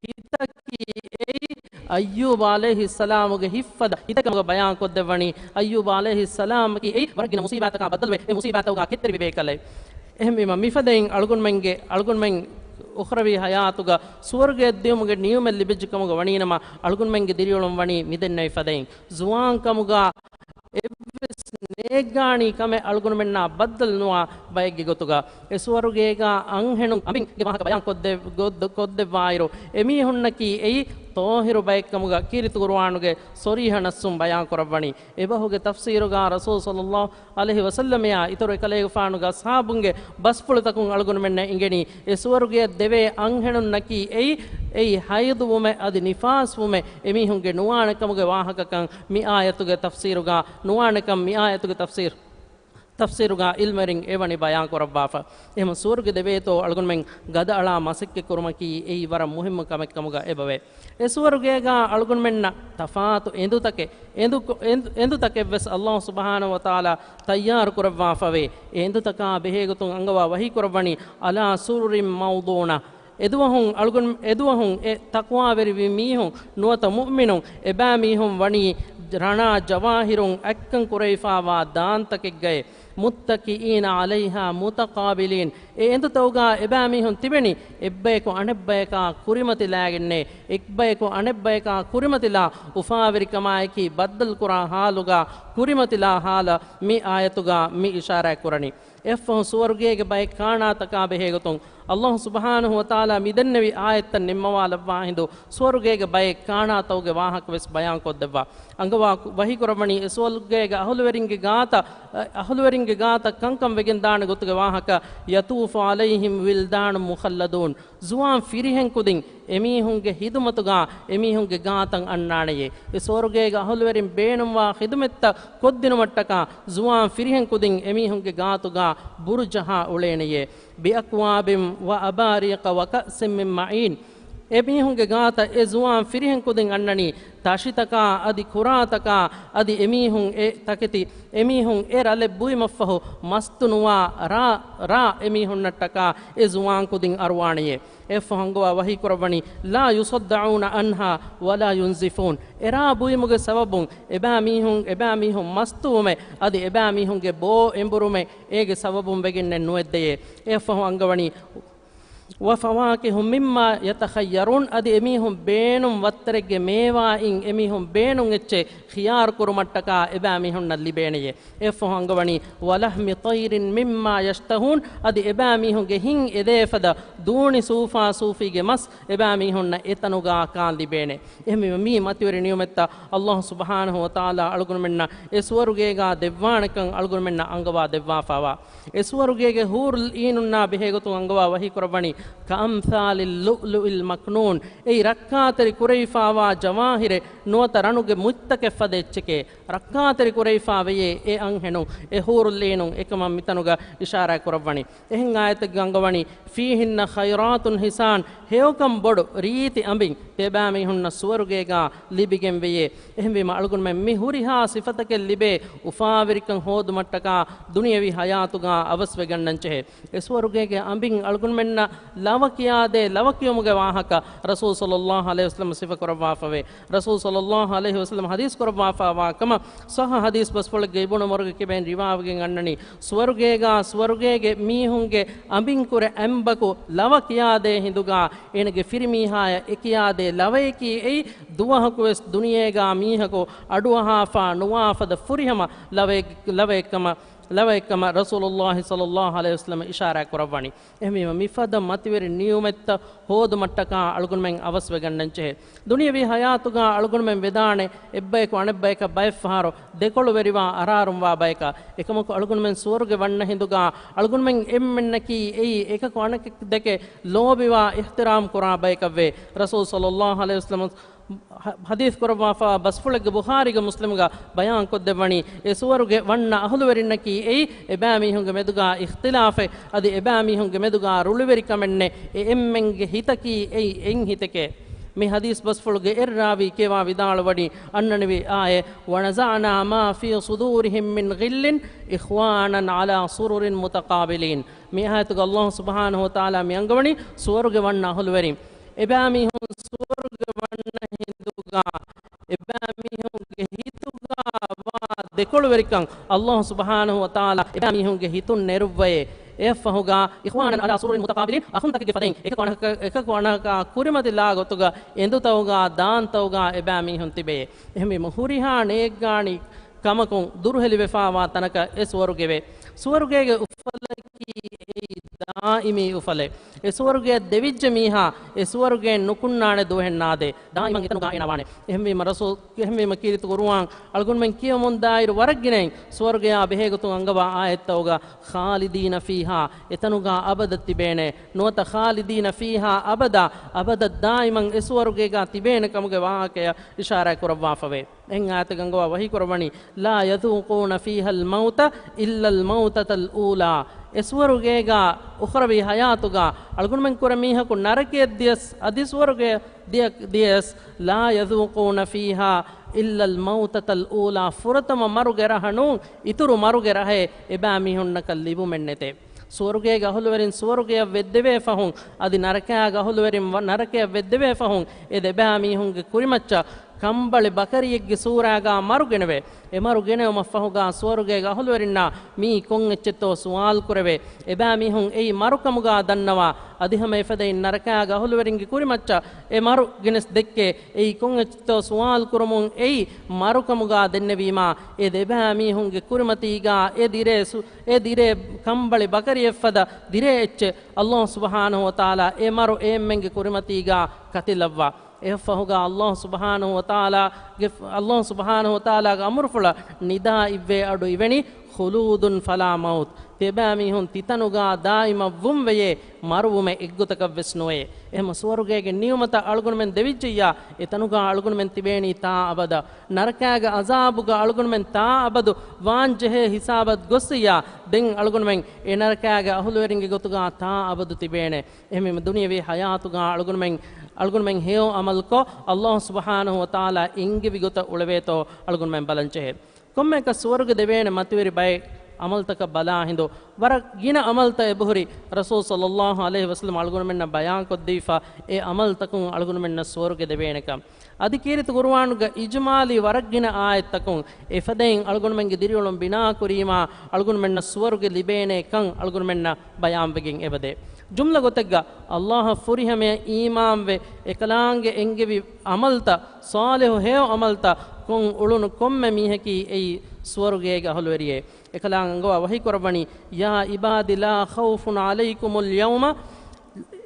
ހިތަކީ އެއީ އައްޔޫބު ޢަލައިހިއްސަލާމުގެ ހިތްފަދަ ހިތެއް ކަމުގަ ބަޔާންކޮށްދެއްވަނީ. އައްޔޫބު ޢަލައިހިއްސަލާމަކީ އެއީ ވަރަށް ގިނަ މުޞީބާތަކާ ބައްދަލުވެ، އެ މުޞީބާތަކުގަ ކެތްތެރިވެވޭ ކަލެއް. އެހެންވީމަ، މިފަދައިން އަޅުގަނޑުމެންގެ، އަޅުގަނޑުމެން އުޚްރަވީ ޙަޔާތުގަ ސުވަރުގެއަށް ދިޔުމުގެ ނިޢުމަތް ލިބިއްޖެ ކަމުގަ ވަނީނަމަ، އަޅުގަނޑުމެންގެ ދިރިއުޅުން ވަނީ މިދެންނެވި ފަދައިން. ޒުވާން ކަމުގަ އެއްވެސް ނޭއްގާނީ ކަމެއް އަޅުގަނޑުމެންނާ ބައްދަލުނުވާ ބައެއްގެ ގޮތުގަ، އެ ސުވަރުގޭގަ އަންހެނުން އަނބިންގެ ވާހަކަ ބަޔާން ކޮށްދެ-، ކޮށްދެ-، ކޮށްދެއްވާއިރު، އެމީހުންނަކީ އެއީ ޠާހިރު ބައެއްކަމުގަ ކީރިތި ޤުރުއާނުގެ ޞަރީޙަ ނައްޞުން ބަޔާން ކުރައްވަނީ. އެބަހުގެ ތަފްސީރުގަ ރަސޫލު ޞައްލައްލާހު ޢަލައިހި ވަސައްލަމައާ އިތުރު އެކަލޭގެފާނުގެ އަޞްޙާބުންގެ ބަސްފުޅުތަކުން އަޅުގަނޑުމެންނަށް އިނގެނީ، އެ ސުވަރުގެއަށް ދެވޭ އަންހެނުންނަކީ އެއީ، އެއީ ޙައިޟުވުމެއް އަދި ނިފާސްވުމެއް އެމީހުންގެ ނުވާނެކަމުގެ ވާހަކަކަން މި އާޔަތުގެ ތަފްސީރުގަ، ނުވާނެކަން މި އާޔަތުގެ ތަފްސީރު، ތަފްސީރުގަ ޢިލްމުވެރިން އެވަނީ ބަޔާން ކުރައްވާފަ. އެހެން ސުވަރުގެ ދެވޭތޯ އަޅުގަނޑުމެން ގަދައަޅާ މަސައްކަތް ކުރުމަކީ އެއީ ވަރަށް މުހިއްމު ކަމެއް ކަމުގަ އެބަވޭ. އެ ސުވަރުގޭގަ އަޅުގަނޑުމެންނަށް ތަފާތު އެނދުތަކެއް، އެނދު، އެނދު، އެނދުތަކެއްވެސް އައްލާހު ސުބްޙާނަހު ވަތަޢާލާ ތައްޔާރު ކުރައްވާފަވޭ. އެ އެނދުތަކާ ބެހޭގޮތުން އަންގަވާ ވަޙީ ކުރައްވަނީ، ޢަލާ ސުރުރިން މައުޟޫނަ. އެދުވަހުން އަޅުގަނޑު، އެދުވަހުން އެ ތަޤްވާވެރިވި މީހުން، ނުވަތަ މުއުމިނުން، އެބައިމީހުން ވަނީ ރަނާ ޖަވާހިރުން އަތްކަން ކުރެވިފާވާ ދާންތަކެއްގައި، މުއްތަކިއީނަ ޢަލައިހާ މުތަޤާބިލީން. އެ އެނދުތަކުގަ އެބައިމީހުން ތިބެނީ އެއްބަޔަކު އަނެއްބަޔަކާ ކުރިމަތިލާގެންނޭ، އެއްބަޔަކު އަނެއްބަޔަކާ ކުރިމަތިލާ އުފާވެރިކަމާއެކީ ބައްދަލުކުރާ ޙާލުގަ ކުރިމަތިލާ ޙާލަށް މި އާޔަތުގަ މި އިޝާރާތް ކުރަނީ. އެއަށްފަހު ސުވަރުގޭގެ ބައެއް ކާނާތަކާ ބެހޭގޮތުން، އައްލާހު ސުބްޙާނަހު ވަތަޢާލާ މިދެންނެވި އާޔަތްތައް ނިންމަވާލައްވާ ހިނދު، ސުވަރުގޭގެ ބައެއް ކާނާތަކުގެ ވާހަކަވެސް ބަޔާންކޮށްދެއްވާ. އަންގަވާ ވަޙީކުރައްވަނީ، އެ ސުވަރުގޭގެ އަހުލުވެރިންގެ ގާތަށް، އަހުލުވެރިންގެ ގާތަށް ކަންކަން ވެގެންދާނެ ގޮތުގެ ވާހަކަ، ޔަޠޫފު ޢަލައިހިމް ވިލްދާނު މުޚައްލަދޫން. ޒުވާން ފިރިހެން ކުދިން އެމީހުންގެ ހިދުމަތުގަ އެމީހުންގެ ގާތަށް އަންނާނެޔޭ. އެ ސުވަރުގޭގެ އަހުލުވެރިން ބޭނުންވާ ޚިދުމަތްތައް ކޮށްދިނުމަށްޓަކާ ޒުވާން ފިރިހެން ކުދިން އެމީހުންގެ ގާތުގަ ބުރު ޖަހާ އުޅޭނެޔޭ. ބިއަކްވާބިން ވައަބާރީޤަ ވަކައްސިން މިން މަޢީން. އެމީހުންގެ ގާތަށް އެ ޒުވާން ފިރިހެން ކުދިން އަންނަނީ ތަށިތަކާ އަދި ކުރާތަކާ އަދި އެމީހުން އެ ތަކެތި، އެމީހުން އެ ރަލެއް ބުއިމަށްފަހު މަސްތު ނުވާ ރާ، ރާ އެމީހުންނަށްޓަކާ އެ ޒުވާން ކުދިން އަރުވާނެޔޭ. އެއަށްފަހު އަންގަވާ ވަޙީކުރައްވަނީ، ލާ ޔުޞައްދަޢޫނަ ޢަންހާ ވަލާ ޔުންޒިފޫން. އެ ރާ ބުއިމުގެ ސަބަބުން އެބައިމީހުން، އެބައިމީހުން މަސްތުވުމެއް އަދި އެބައިމީހުންގެ ބޯ އެނބުރުމެއް އޭގެ ސަބަބުން ވެގެންނެއް ނުވެއްދެޔޭ. އެއަށްފަހު އަންގަވަނީ، ވަފަވާކިހު މިއްމާ ޔަތަޚައްޔަރޫން، އަދި އެމީހުން ބޭނުން ވައްތަރެއްގެ މޭވާއިން އެމީހުން ބޭނުން އެއްޗެއް ޚިޔާރު ކުރުމަށްޓަކާ އެބައިމީހުންނަށް ލިބޭނެޔޭ. އެއަށްފަހު އަންގަވަނީ، ވަލަޙްމި ޠައިރިން މިއްމާ ޔަޝްތަހޫން، އަދި އެބައިމީހުންގެ ހިތް އެދޭ ފަދަ ދޫނި ސޫފާ ސޫފީގެ މަސް އެބައިމީހުންނަށް އެތަނުގަ ކާން ލިބޭނެ. އެހެންވީމަ މީ މަތިވެރި ނިޢުމަތްތައް އައްލާހު ސުބްޙާނަހު ވަތަޢާލާ އަޅުގަނޑުމެންނަށް އެ ސުވަރުގޭގަ ދެއްވާނެކަން އަޅުގަނޑުމެންނަށް އަންގަވާ ދެއްވާފަވާ. އެ ސުވަރުގޭގެ ޙޫރުލް ޢީނުންނާ ބެހޭގޮތުން އަންގަވާ ވަޙީކުރައްވަނީ، ކައަމްސާލި ލުއުލުއިލް މަކްނޫން، އެއީ ރައްކާތެރި ކުރެވިފާވާ ޖަވާހިރެއް ނުވަތަ ރަނުގެ މުއްތަކެއް ފަދަ އެއްޗެކޭ. ރައްކާތެރި ކުރެވިފާ ވެޔޭ އެ އަންހެނުން، އެ ޙޫރުލް ޢީނުން އެކަމަށް މިތަނުގަ އިޝާރާތް ކުރައްވަނީ. އެހެން އާޔަތެއްގަ އަންގަވަނީ، ފީހިންނަ ޚައިރާތުން ޙިސާން، ހެޔޮކަން ބޮޑު ރީތި އަނބިން އެބައިމީހުންނަށް ސުވަރުގޭގަ ލިބިގެން ވެޔޭ. އެހެންވީމަ އަޅުގަނޑުމެން މި ހުރިހާ ސިފަތަކެއް ލިބޭ އުފާވެރިކަން ހޯދުމަށްޓަކާ ދުނިޔަވީ ޙަޔާތުގަ އަވަސްވެގަންނަންޖެހޭ. އެ ސުވަރުގޭގެ އަނބިން އަޅުގަނޑުމެންނަށް ލަވަ ކިޔާދޭ، ލަވަ ކިޔުމުގެ ވާހަކަ ރަސޫލު ޞައްލައްލާހު ޢަލައިހި ވަސައްލަމަ ސިފަކުރައްވާފަވޭ. ރަސޫލު ޞައްލައްލާހު ޢަލައިހި ވަސައްލަމަ ޙަދީޘް ކުރައްވާފަވާ ކަމަށް ޞައްޙަ ޙަދީޘް ބަސްފުޅެއްގައި އިބްނު ޢުމަރުގެ ކިބައިން ރިވާވެގެން އަންނަނީ، ސުވަރުގޭގަ ސުވަރުގޭގެ މީހުންގެ އަނބިންކުރެ އަނބަކު ލަވަ ކިޔާދޭ ހިނދުގަ އޭނަގެ ފިރިމީހާޔަށް އެ ކިޔާދޭ ލަވަޔަކީ އެއީ ދުވަހަކުވެސް ދުނިޔޭގަ މީހަކު އަޑުއަހާފަ ނުވާ ފަދަ ފުރިހަމަ ލަވައެއް، ލަވައެއްކަމަށް، ލަވައެއްކަމަށް ރަސޫލުއްލާހި ޞައްލައްލާހު ޢަލައިހި ވަސައްލަމަ އިޝާރާތް ކުރައްވަނީ. އެހެންވީމަ، މިފަދަ މަތިވެރި ނިޢުމަތްތައް ހޯދުމަށްޓަކާ އަޅުގަނޑުމެން އަވަސްވެގަންނަންޖެހޭ. ދުނިޔަވީ ޙަޔާތުގަ އަޅުގަނޑުމެން ވެދާނެ އެއްބަޔަކު އަނެއްބަޔަކަށް ބައެއްފަހަރު ދެކޮޅުވެރިވާ އަރާރުންވާ ބަޔަކަށް. އެކަމަކު އަޅުގަނޑުމެން ސުވަރުގެ ވަންނަ ހިނދުގަ އަޅުގަނޑުމެން އެންމެންނަކީ އެއީ އެކަކު އަނެކެއް ދެކެ ލޯބިވާ އިޙްތިރާމް ކުރާ ބަޔަކަށްވޭ. ރަސޫލު ޞައްލައްލާހު ޢަލައިހި ވަސައްލަމަ ޙަ-، ޙަދީޘް ކުރައްވާފަ ބަސްފުޅެއްގެ ބުޚާރީގެ މުސްލިމްގަ ބަޔާންކޮށްދެއްވަނީ، އެ ސުވަރުގެ ވަންނަ އަހުލުވެރިންނަކީ އެއީ އެބައިމީހުންގެ މެދުގަ އިޚްތިލާފެއް އަދި އެބައިމީހުންގެ މެދުގަ ރުޅިވެރިކަމެއްނެއް، އެ އެންމެންގެ ހިތަކީ އެއީ އެއް ހިތެކޭ. މި ޙަދީޘް ބަސްފުޅުގެ އެއް ރާވީ ކިޔަވާ ވިދާޅުވަނީ އަންނަނިވި އާޔަތް، ވަނަޒަޢަނާ މާ ފީ ޞުދޫރިހިމް މިން ޣިއްލިން އިޚްވާނަން ޢަލާ ސުރުރިން މުތަޤާބިލީން. މި އާޔަތުގަ އައްލާހު ސުބްޙާނަހު ވަތަޢާލާ މި އަންގަވަނީ ސުވަރުގެ ވަންނަ އަހުލުވެރިން އެބައިމީހުން ސުވަރުގެ ވަންނަ ހިނދުގަ އެބައިމީހުންގެ ހިތުގަ ވާ ދެކޮޅުވެރިކަން އައްލާހު ސުބްޙާނަހު ވަތަޢާލާ އެބައިމީހުންގެ ހިތުން ނެރުއްވައޭ. އެއަށްފަހުގަ އިޚްވާނަން ޢަލާ ސުރުރިން މުތަޤާބިލީން، އަޚުންތަކެއްގެ ފަދައިން އެކަކު އަނަކަ-، އެކަކު އަނަކާ ކުރިމަތިލާ ގޮތުގަ އެނދުތަކުގަ ދާންތަކުގަ އެބައިމީހުން ތިބެޔޭ. އެހެންވީމަ ހުރިހާ ނޭއްގާނީ ކަމަކުން ދުރުހެލިވެފާވާ ތަނަކަށް އެ ސުވަރުގެވޭ. ސުވަރުގޭގެ އުފަލަކީ އެއީ ދާއިމީ އުފަލެއް. އެ ސުވަރުގެއަށް ދެވިއްޖެ މީހާ އެ ސުވަރުގެއިން ނުކުންނާނެ ދުވަހެއް ނާދޭ. ދާއިމަށް އެތަނުގާ އޭނާ ވާނެ. އެހެންވީމަ ރަސޫލް، އެހެންވީމަ ކީރިތި ޤުރުއާން އަޅުގަނޑުމެން ކިޔަމުންދާއިރު ވަރަށް ގިނައިން ސުވަރުގެއާ ބެހޭގޮތުން އަންގަވާ އާޔަތްތަކުގަ ޚާލިދީނަ ފީހާ، އެތަނުގާ އަބަދަށް ތިބޭނެ. ނުވަތަ ޚާލިދީނަ ފީހާ އަބަދާ، އަބަދަށް ދާއިމަށް އެ ސުވަރުގޭގާ ތިބޭނެ ކަމުގެ ވާހަކަޔަށް އިޝާރާތް ކުރައްވާފަވޭ. އެހެން އާޔަތެއް އަންގަވާ ވަޙީ ކުރައްވަނީ، لا يذوقون فيها الموت إلا الموتة الأولى. އެ ސުވަރުގޭގާ އުޚްރަވީ ޙަޔާތުގާ އަޅުގަނޑުމެން ކުރެ މީހަކު ނަރަކަޔަށް ދިޔަސް، އަދި ސުވަރުގެ ދިޔަ-، ދިޔަސް، لا يذوقون فيها إلا الموتة الأولى، ފުރަތަމަ މަރުގެ ރަހަ ނޫން، އިތުރު މަރުގެ ރަހެއް އެބައިމީހުންނަކަށް ލިބުމެއް ނެތޭ. ސުވަރުގޭގެ އަހުލުވެރިން ސުވަރުގެއަށް ވެއްދެވޭ ފަހުން، އަދި ނަރަކައިގެ އަހުލުވެރިން ވަ-، ނަރަކަޔަށް ވެއްދެވޭ ފަހުން، އެ ދެބައިމީހުންގެ ކުރިމައްޗަށް ކަނބަޅި ބަކަރިއެއްގެ ސޫރާގާ މަރު ގެނެވޭ. އެ މަރު ގެނެވުމަށްފަހުގާ ސުވަރުގޭގެ އަހުލުވެރިންނާ މީ ކޮން އެއްޗެއްތޯ ސުވާލު ކުރެވޭ. އެބައިމީހުން އެއީ މަރުކަމުގާ ދަންނަވާ، އަދި ހަމަ އެފަދައިން ނަރަކައިގެ އަހުލުވެރިންގެ ކުރިމައްޗަށް އެ މަރު ގެނެސް ދެއްކޭ. އެއީ ކޮން އެއްޗެއްތޯ ސުވާލު ކުރުމުން އެއީ މަރުކަމުގާ ދެންނެވީމާ، އެ ދެބައިމީހުންގެ ކުރިމަތީގާ އެ ދިރޭ ސު-، އެ ދިރޭ ކަނބަޅި ބަކަރިއެއްފަދަ ދިރޭ އެއްޗެއް އައްލާހު ސުބްޙާނަހު ވަތަޢާލާ އެ މަރު އެ އެންމެންގެ ކުރިމަތީގާ ކަތިލައްވާ. އެއަށްފަހުގާ އައްލާހު ސުބްޙާނަހު ވަތަޢާލާގެ، އައްލާހު ސުބްޙާނަހު ވަތަޢާލާގެ އަމުރުފުޅަށް ނިދާ އިއްވޭ އަޑު އިވެނީ، خلود فلا موت. ތިޔަބައިމީހުން ތިތަނުގާ ދާއިމަށްވުން ވެޔޭ، މަރުވުމެއް އެއްގޮތަކަށް ވެސް ނުވޭ. އެހެމަ ސުވަރުގޭގެ ނިޢުމަތަށް އަޅުގަނޑުމެން ދެވިއްޖެއްޔާ، އެތަނުގާ އަޅުގަނޑުމެން ތިބޭނީ ތާ އަބަދަށް. ނަރަކައިގެ ޢަޒާބުގަ އަޅުގަނޑުމެން ތާ އަބަދު ވާން ޖެހޭ ހިސާބަށް ގޮއްސިއްޔާ، ދެން އަޅުގަނޑުމެން އެ ނަރަކައިގެ އަހުލުވެރިންގެ ގޮތުގާ ތާ އަބަދު ތިބޭނެ. އެހެންވީމަ ދުނިޔަވީ ޙަޔާތުގާ އަޅުގަނޑުމެން، އަޅުގަނޑުމެން ހެޔޮ ޢަމަލުކޮށް، އައްލާހު ސުބްޙާނަހު ވަތަޢާލާ އެންގެވި ގޮތަށް އުޅެވޭތޯ އަޅުގަނޑުމެން ބަލަންޖެހޭ. ކޮންމެއަކަސް ސުވަރުގެ ދެވޭނެ މަތިވެރި ބައެއް ޢަމަލުތަކަށް ބަލާ ހިނދު، ވަރަށް ގިނަ ޢަމަލުތައް އެބަހުރި ރަސޫލު ޞައްލައްލާހު ޢަލައިހި ވަސައްލަމަ އަޅުގަނޑުމެންނަށް ބަޔާންކޮށްދީފަ އެ ޢަމަލުތަކުން އަޅުގަނޑުމެންނަށް ސުވަރުގެ ދެވޭނެކަން. އަދި ކީރިތި ޤުރުއާނުގަ އިޖްމާލީ ވަރަށް ގިނަ އާޔަތްތަކުން އެފަދައިން އަޅުގަނޑުމެންގެ ދިރިއުޅުން ބިނާ ކުރީމާ އަޅުގަނޑުމެންނަށް ސުވަރުގެ ލިބޭނެ ކަން އަޅުގަނޑުމެންނަށް ބަޔާންވެގެން އެބަދޭ. ޖުމްލަ ގޮތެއްގަ އައްލާހަށް ފުރިހަމަޔަށް އީމާންވެ އެކަލާނގެ އެންގެވި ޢަމަލުތައް، ޞާލިޙު ހެޔޮ ޢަމަލުތައް ކޮށް އުޅުނު ކޮންމެ މީހަކީ އެއީ ސުވަރުގޭގެ އަހުލުވެރިއޭ. އެކަލާނގެ އަންގަވާ ވަޙީ ކުރައްވަނީ، يا عباد لا خوف عليكم اليوم،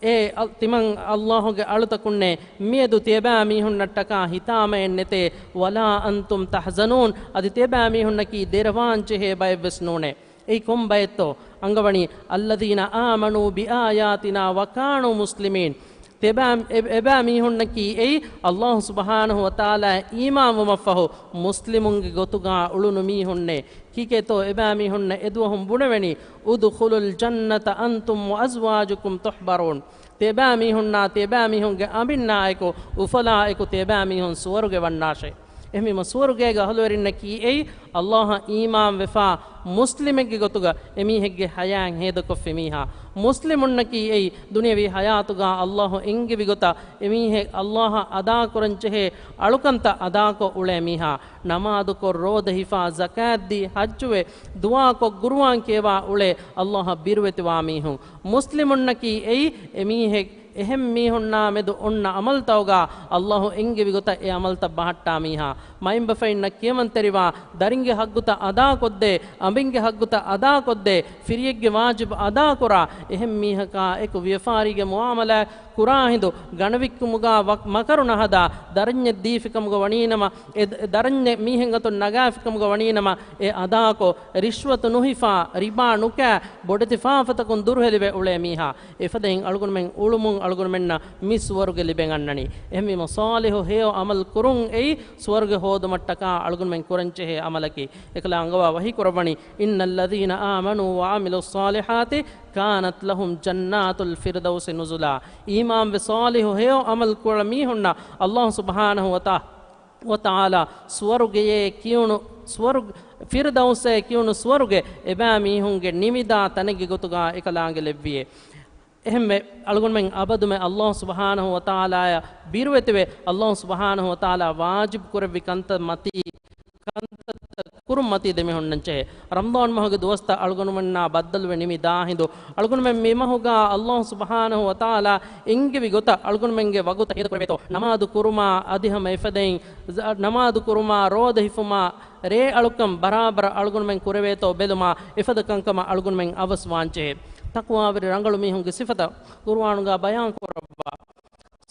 އޭ އަ-، ތިމަން އައްލާހުގެ އަޅުތަކުންނޭ، މިއަދު ތިޔަބައިމީހުންނަށްޓަކާ ހިތާމައެއް ނެތޭ، ولا أنتم تحزنون، އަދި ތިޔަބައިމީހުންނަކީ ދެރަވާން ޖެހޭ ބައެއްވެސް ނޫނޭ. އެއީ ކޮން ބައެއްތޯ؟ އަންގަވަނީ، الذين آمنوا بآياتنا وكانوا مسلمين. ތިޔަބައި-، އެ-، އެބައިމީހުންނަކީ އެއީ އައްލާހު ސުބްޙާނަހު ވަތަޢާލާއަށް އީމާންވުމަށްފަހު މުސްލިމުންގެ ގޮތުގާ އުޅުނު މީހުންނޭ. ކީކޭތޯ އެބައިމީހުންނަށް އެދުވަހުން ބުނެވެނީ، ادخلوا الجنة أنتم وأزواجكم تحبرون. ތިޔަބައިމީހުންނާ ތިޔަބައިމީހުންގެ އަނބިންނާއެކު އުފަލާއެކު ތިޔަބައިމީހުން ސުވަރުގެ ވަންނާށޭ. އެހެންވީމަ ސުވަރުގޭގެ އަހުލުވެރިންނަކީ އެއީ އައްލާހަށް އީމާންވެފާ މުސްލިމެއްގެ ގޮތުގަ އެމީހެއްގެ ޙަޔާތް ހޭދަކޮށްފި މީހާ. މުސްލިމުންނަކީ އެއީ ދުނިޔަވީ ޙަޔާތުގާ އައްލާހު އެންގެވި ގޮތަށް އެމީހެއް އައްލާހަށް އަދާކުރަންޖެހޭ އަޅުކަންތައް އަދާކޮށް އުޅޭ މީހާ. ނަމާދުކޮށް، ރޯދަ ހިފާ، ޒަކާތްދީ، ޙައްޖުވެ، ދުޢާކޮށް، ޤުރުއާން ކިޔަވާ އުޅޭ އައްލާހަށް ބިރުވެތިވާ މީހުން. މުސްލިމުންނަކީ އެއީ އެމީހެއް އެހެން މީހުންނާ މެދު އޮންނަ ޢަމަލުތަކުގާ އައްލާހު އެންގެވި ގޮތަށް އެ ޢަމަލުތައް ބަހައްޓާ މީހާ. މައިންބަފައިންނަށް ކިޔަމަންތެރިވާ، ދަރިންގެ ޙައްޤުތައް އަދާކޮށްދޭ، އަނބިންގެ ޙައްޤުތައް އަދާކޮށްދޭ، ފިރިއެއްގެ ވާޖިބު އަދާކުރާ، އެހެން މީހަކާ އެކު ވިޔަފާރީގެ މުޢާމަލާތް ކުރާ ހިނދު، ގަނެވިއްކުމުގާ ވަ-، މަކަރު ނަހަދާ، ދަރަންޏެއް ދީފިކަމުގަ ވަނީނަމަ، އެ ދަ-، ދަރަންޏެއް މީހެއް އަތުން ނަގާފިކަމުގަ ވަނީނަމަ، އެ އަދާކޮށް، ރިޝްވަތު ނުހިފާ، ރިބާ ނުކާ، ބޮޑެތި ފާފަތަކުން ދުރުހެލިވެ އުޅޭ މީހާ. އެފަދައިން އަޅުގަނޑުމެން އުޅުމުން އަޅުގަނޑުމެންނަށް މި ސުވަރުގެ ލިބެން އަންނަނީ. އެހެންވީމަ، ޞާލިޙު ހެޔޮ ޢަމަލު ކުރުން އެއީ ސުވަރުގެ ހޯދުމަށްޓަކާ އަޅުގަނޑުމެން ކުރަންޖެހޭ ޢަމަލަކީ. އެކަލާ އަންގަވާ ވަޙީ ކުރައްވަނީ، إن الذين آمنوا وعملوا الصالحات كانت لهم جنات الفردوس نزلا. އީމާންވެ ޞާލިޙު ހެޔޮ ޢަމަލު ކުރަ މީހުންނަށް އައްލާހު ސުބްޙާނަހު ވަތަ-، ވަތަޢާލާ ސުވަރުގެޔޭ ކިޔުނު ސުވަރު-، ފިރްދައުސޭ ކިޔުނު ސުވަރުގެ އެބައިމީހުންގެ ނިމިދާ ތަނެއްގެ ގޮތުގާ އެކަލާނގެ ލެއްވިޔޭ. އެހެންވެ، އަޅުގަނޑުމެން އަބަދުމެ އައްލާހު ސުބްޙާނަހު ވަތަޢާލާއަށް ބިރުވެތިވެ، އައްލާހު ސުބްޙާނަހު ވަތަޢާލާ ވާޖިބު ކުރެއްވި ކަންތައް މަތީ، ކަންތައް ކުރުން މަތީ ދެމިހުންނަންޖެހޭ. ރަމަޟާން މަހުގެ ދުވަސްތައް އަޅުގަނޑުމެންނާ ބައްދަލުވެ ނިމި ދާ ހިނދު، އަޅުގަނޑުމެން މި މަހުގާ އައްލާހު ސުބްޙާނަހު ވަތަޢާލާ އެންގެވި ގޮތަށް އަޅުގަނޑުމެންގެ ވަގުތަށް ހޭދަ ކުރެވޭތޯ، ނަމާދު ކުރުމާ އަދި ހަމަ އެފަދައިން ޒަ-، ނަމާދު ކުރުމާ، ރޯދަ ހިފުމާ، ރޭ އަޅުކަން ބަރާބަރަށް އަޅުގަނޑުމެން ކުރެވޭތޯ ބެލުމާ، އެފަދަ ކަންކަމަށް އަޅުގަނޑުމެން އަވަސް ވާންޖެހޭ. ތަޤްވާވެރި ރަނގަޅު މީހުންގެ ސިފަތައް ޤުރުއާނުގަ ބަޔާން ކުރައްވާ.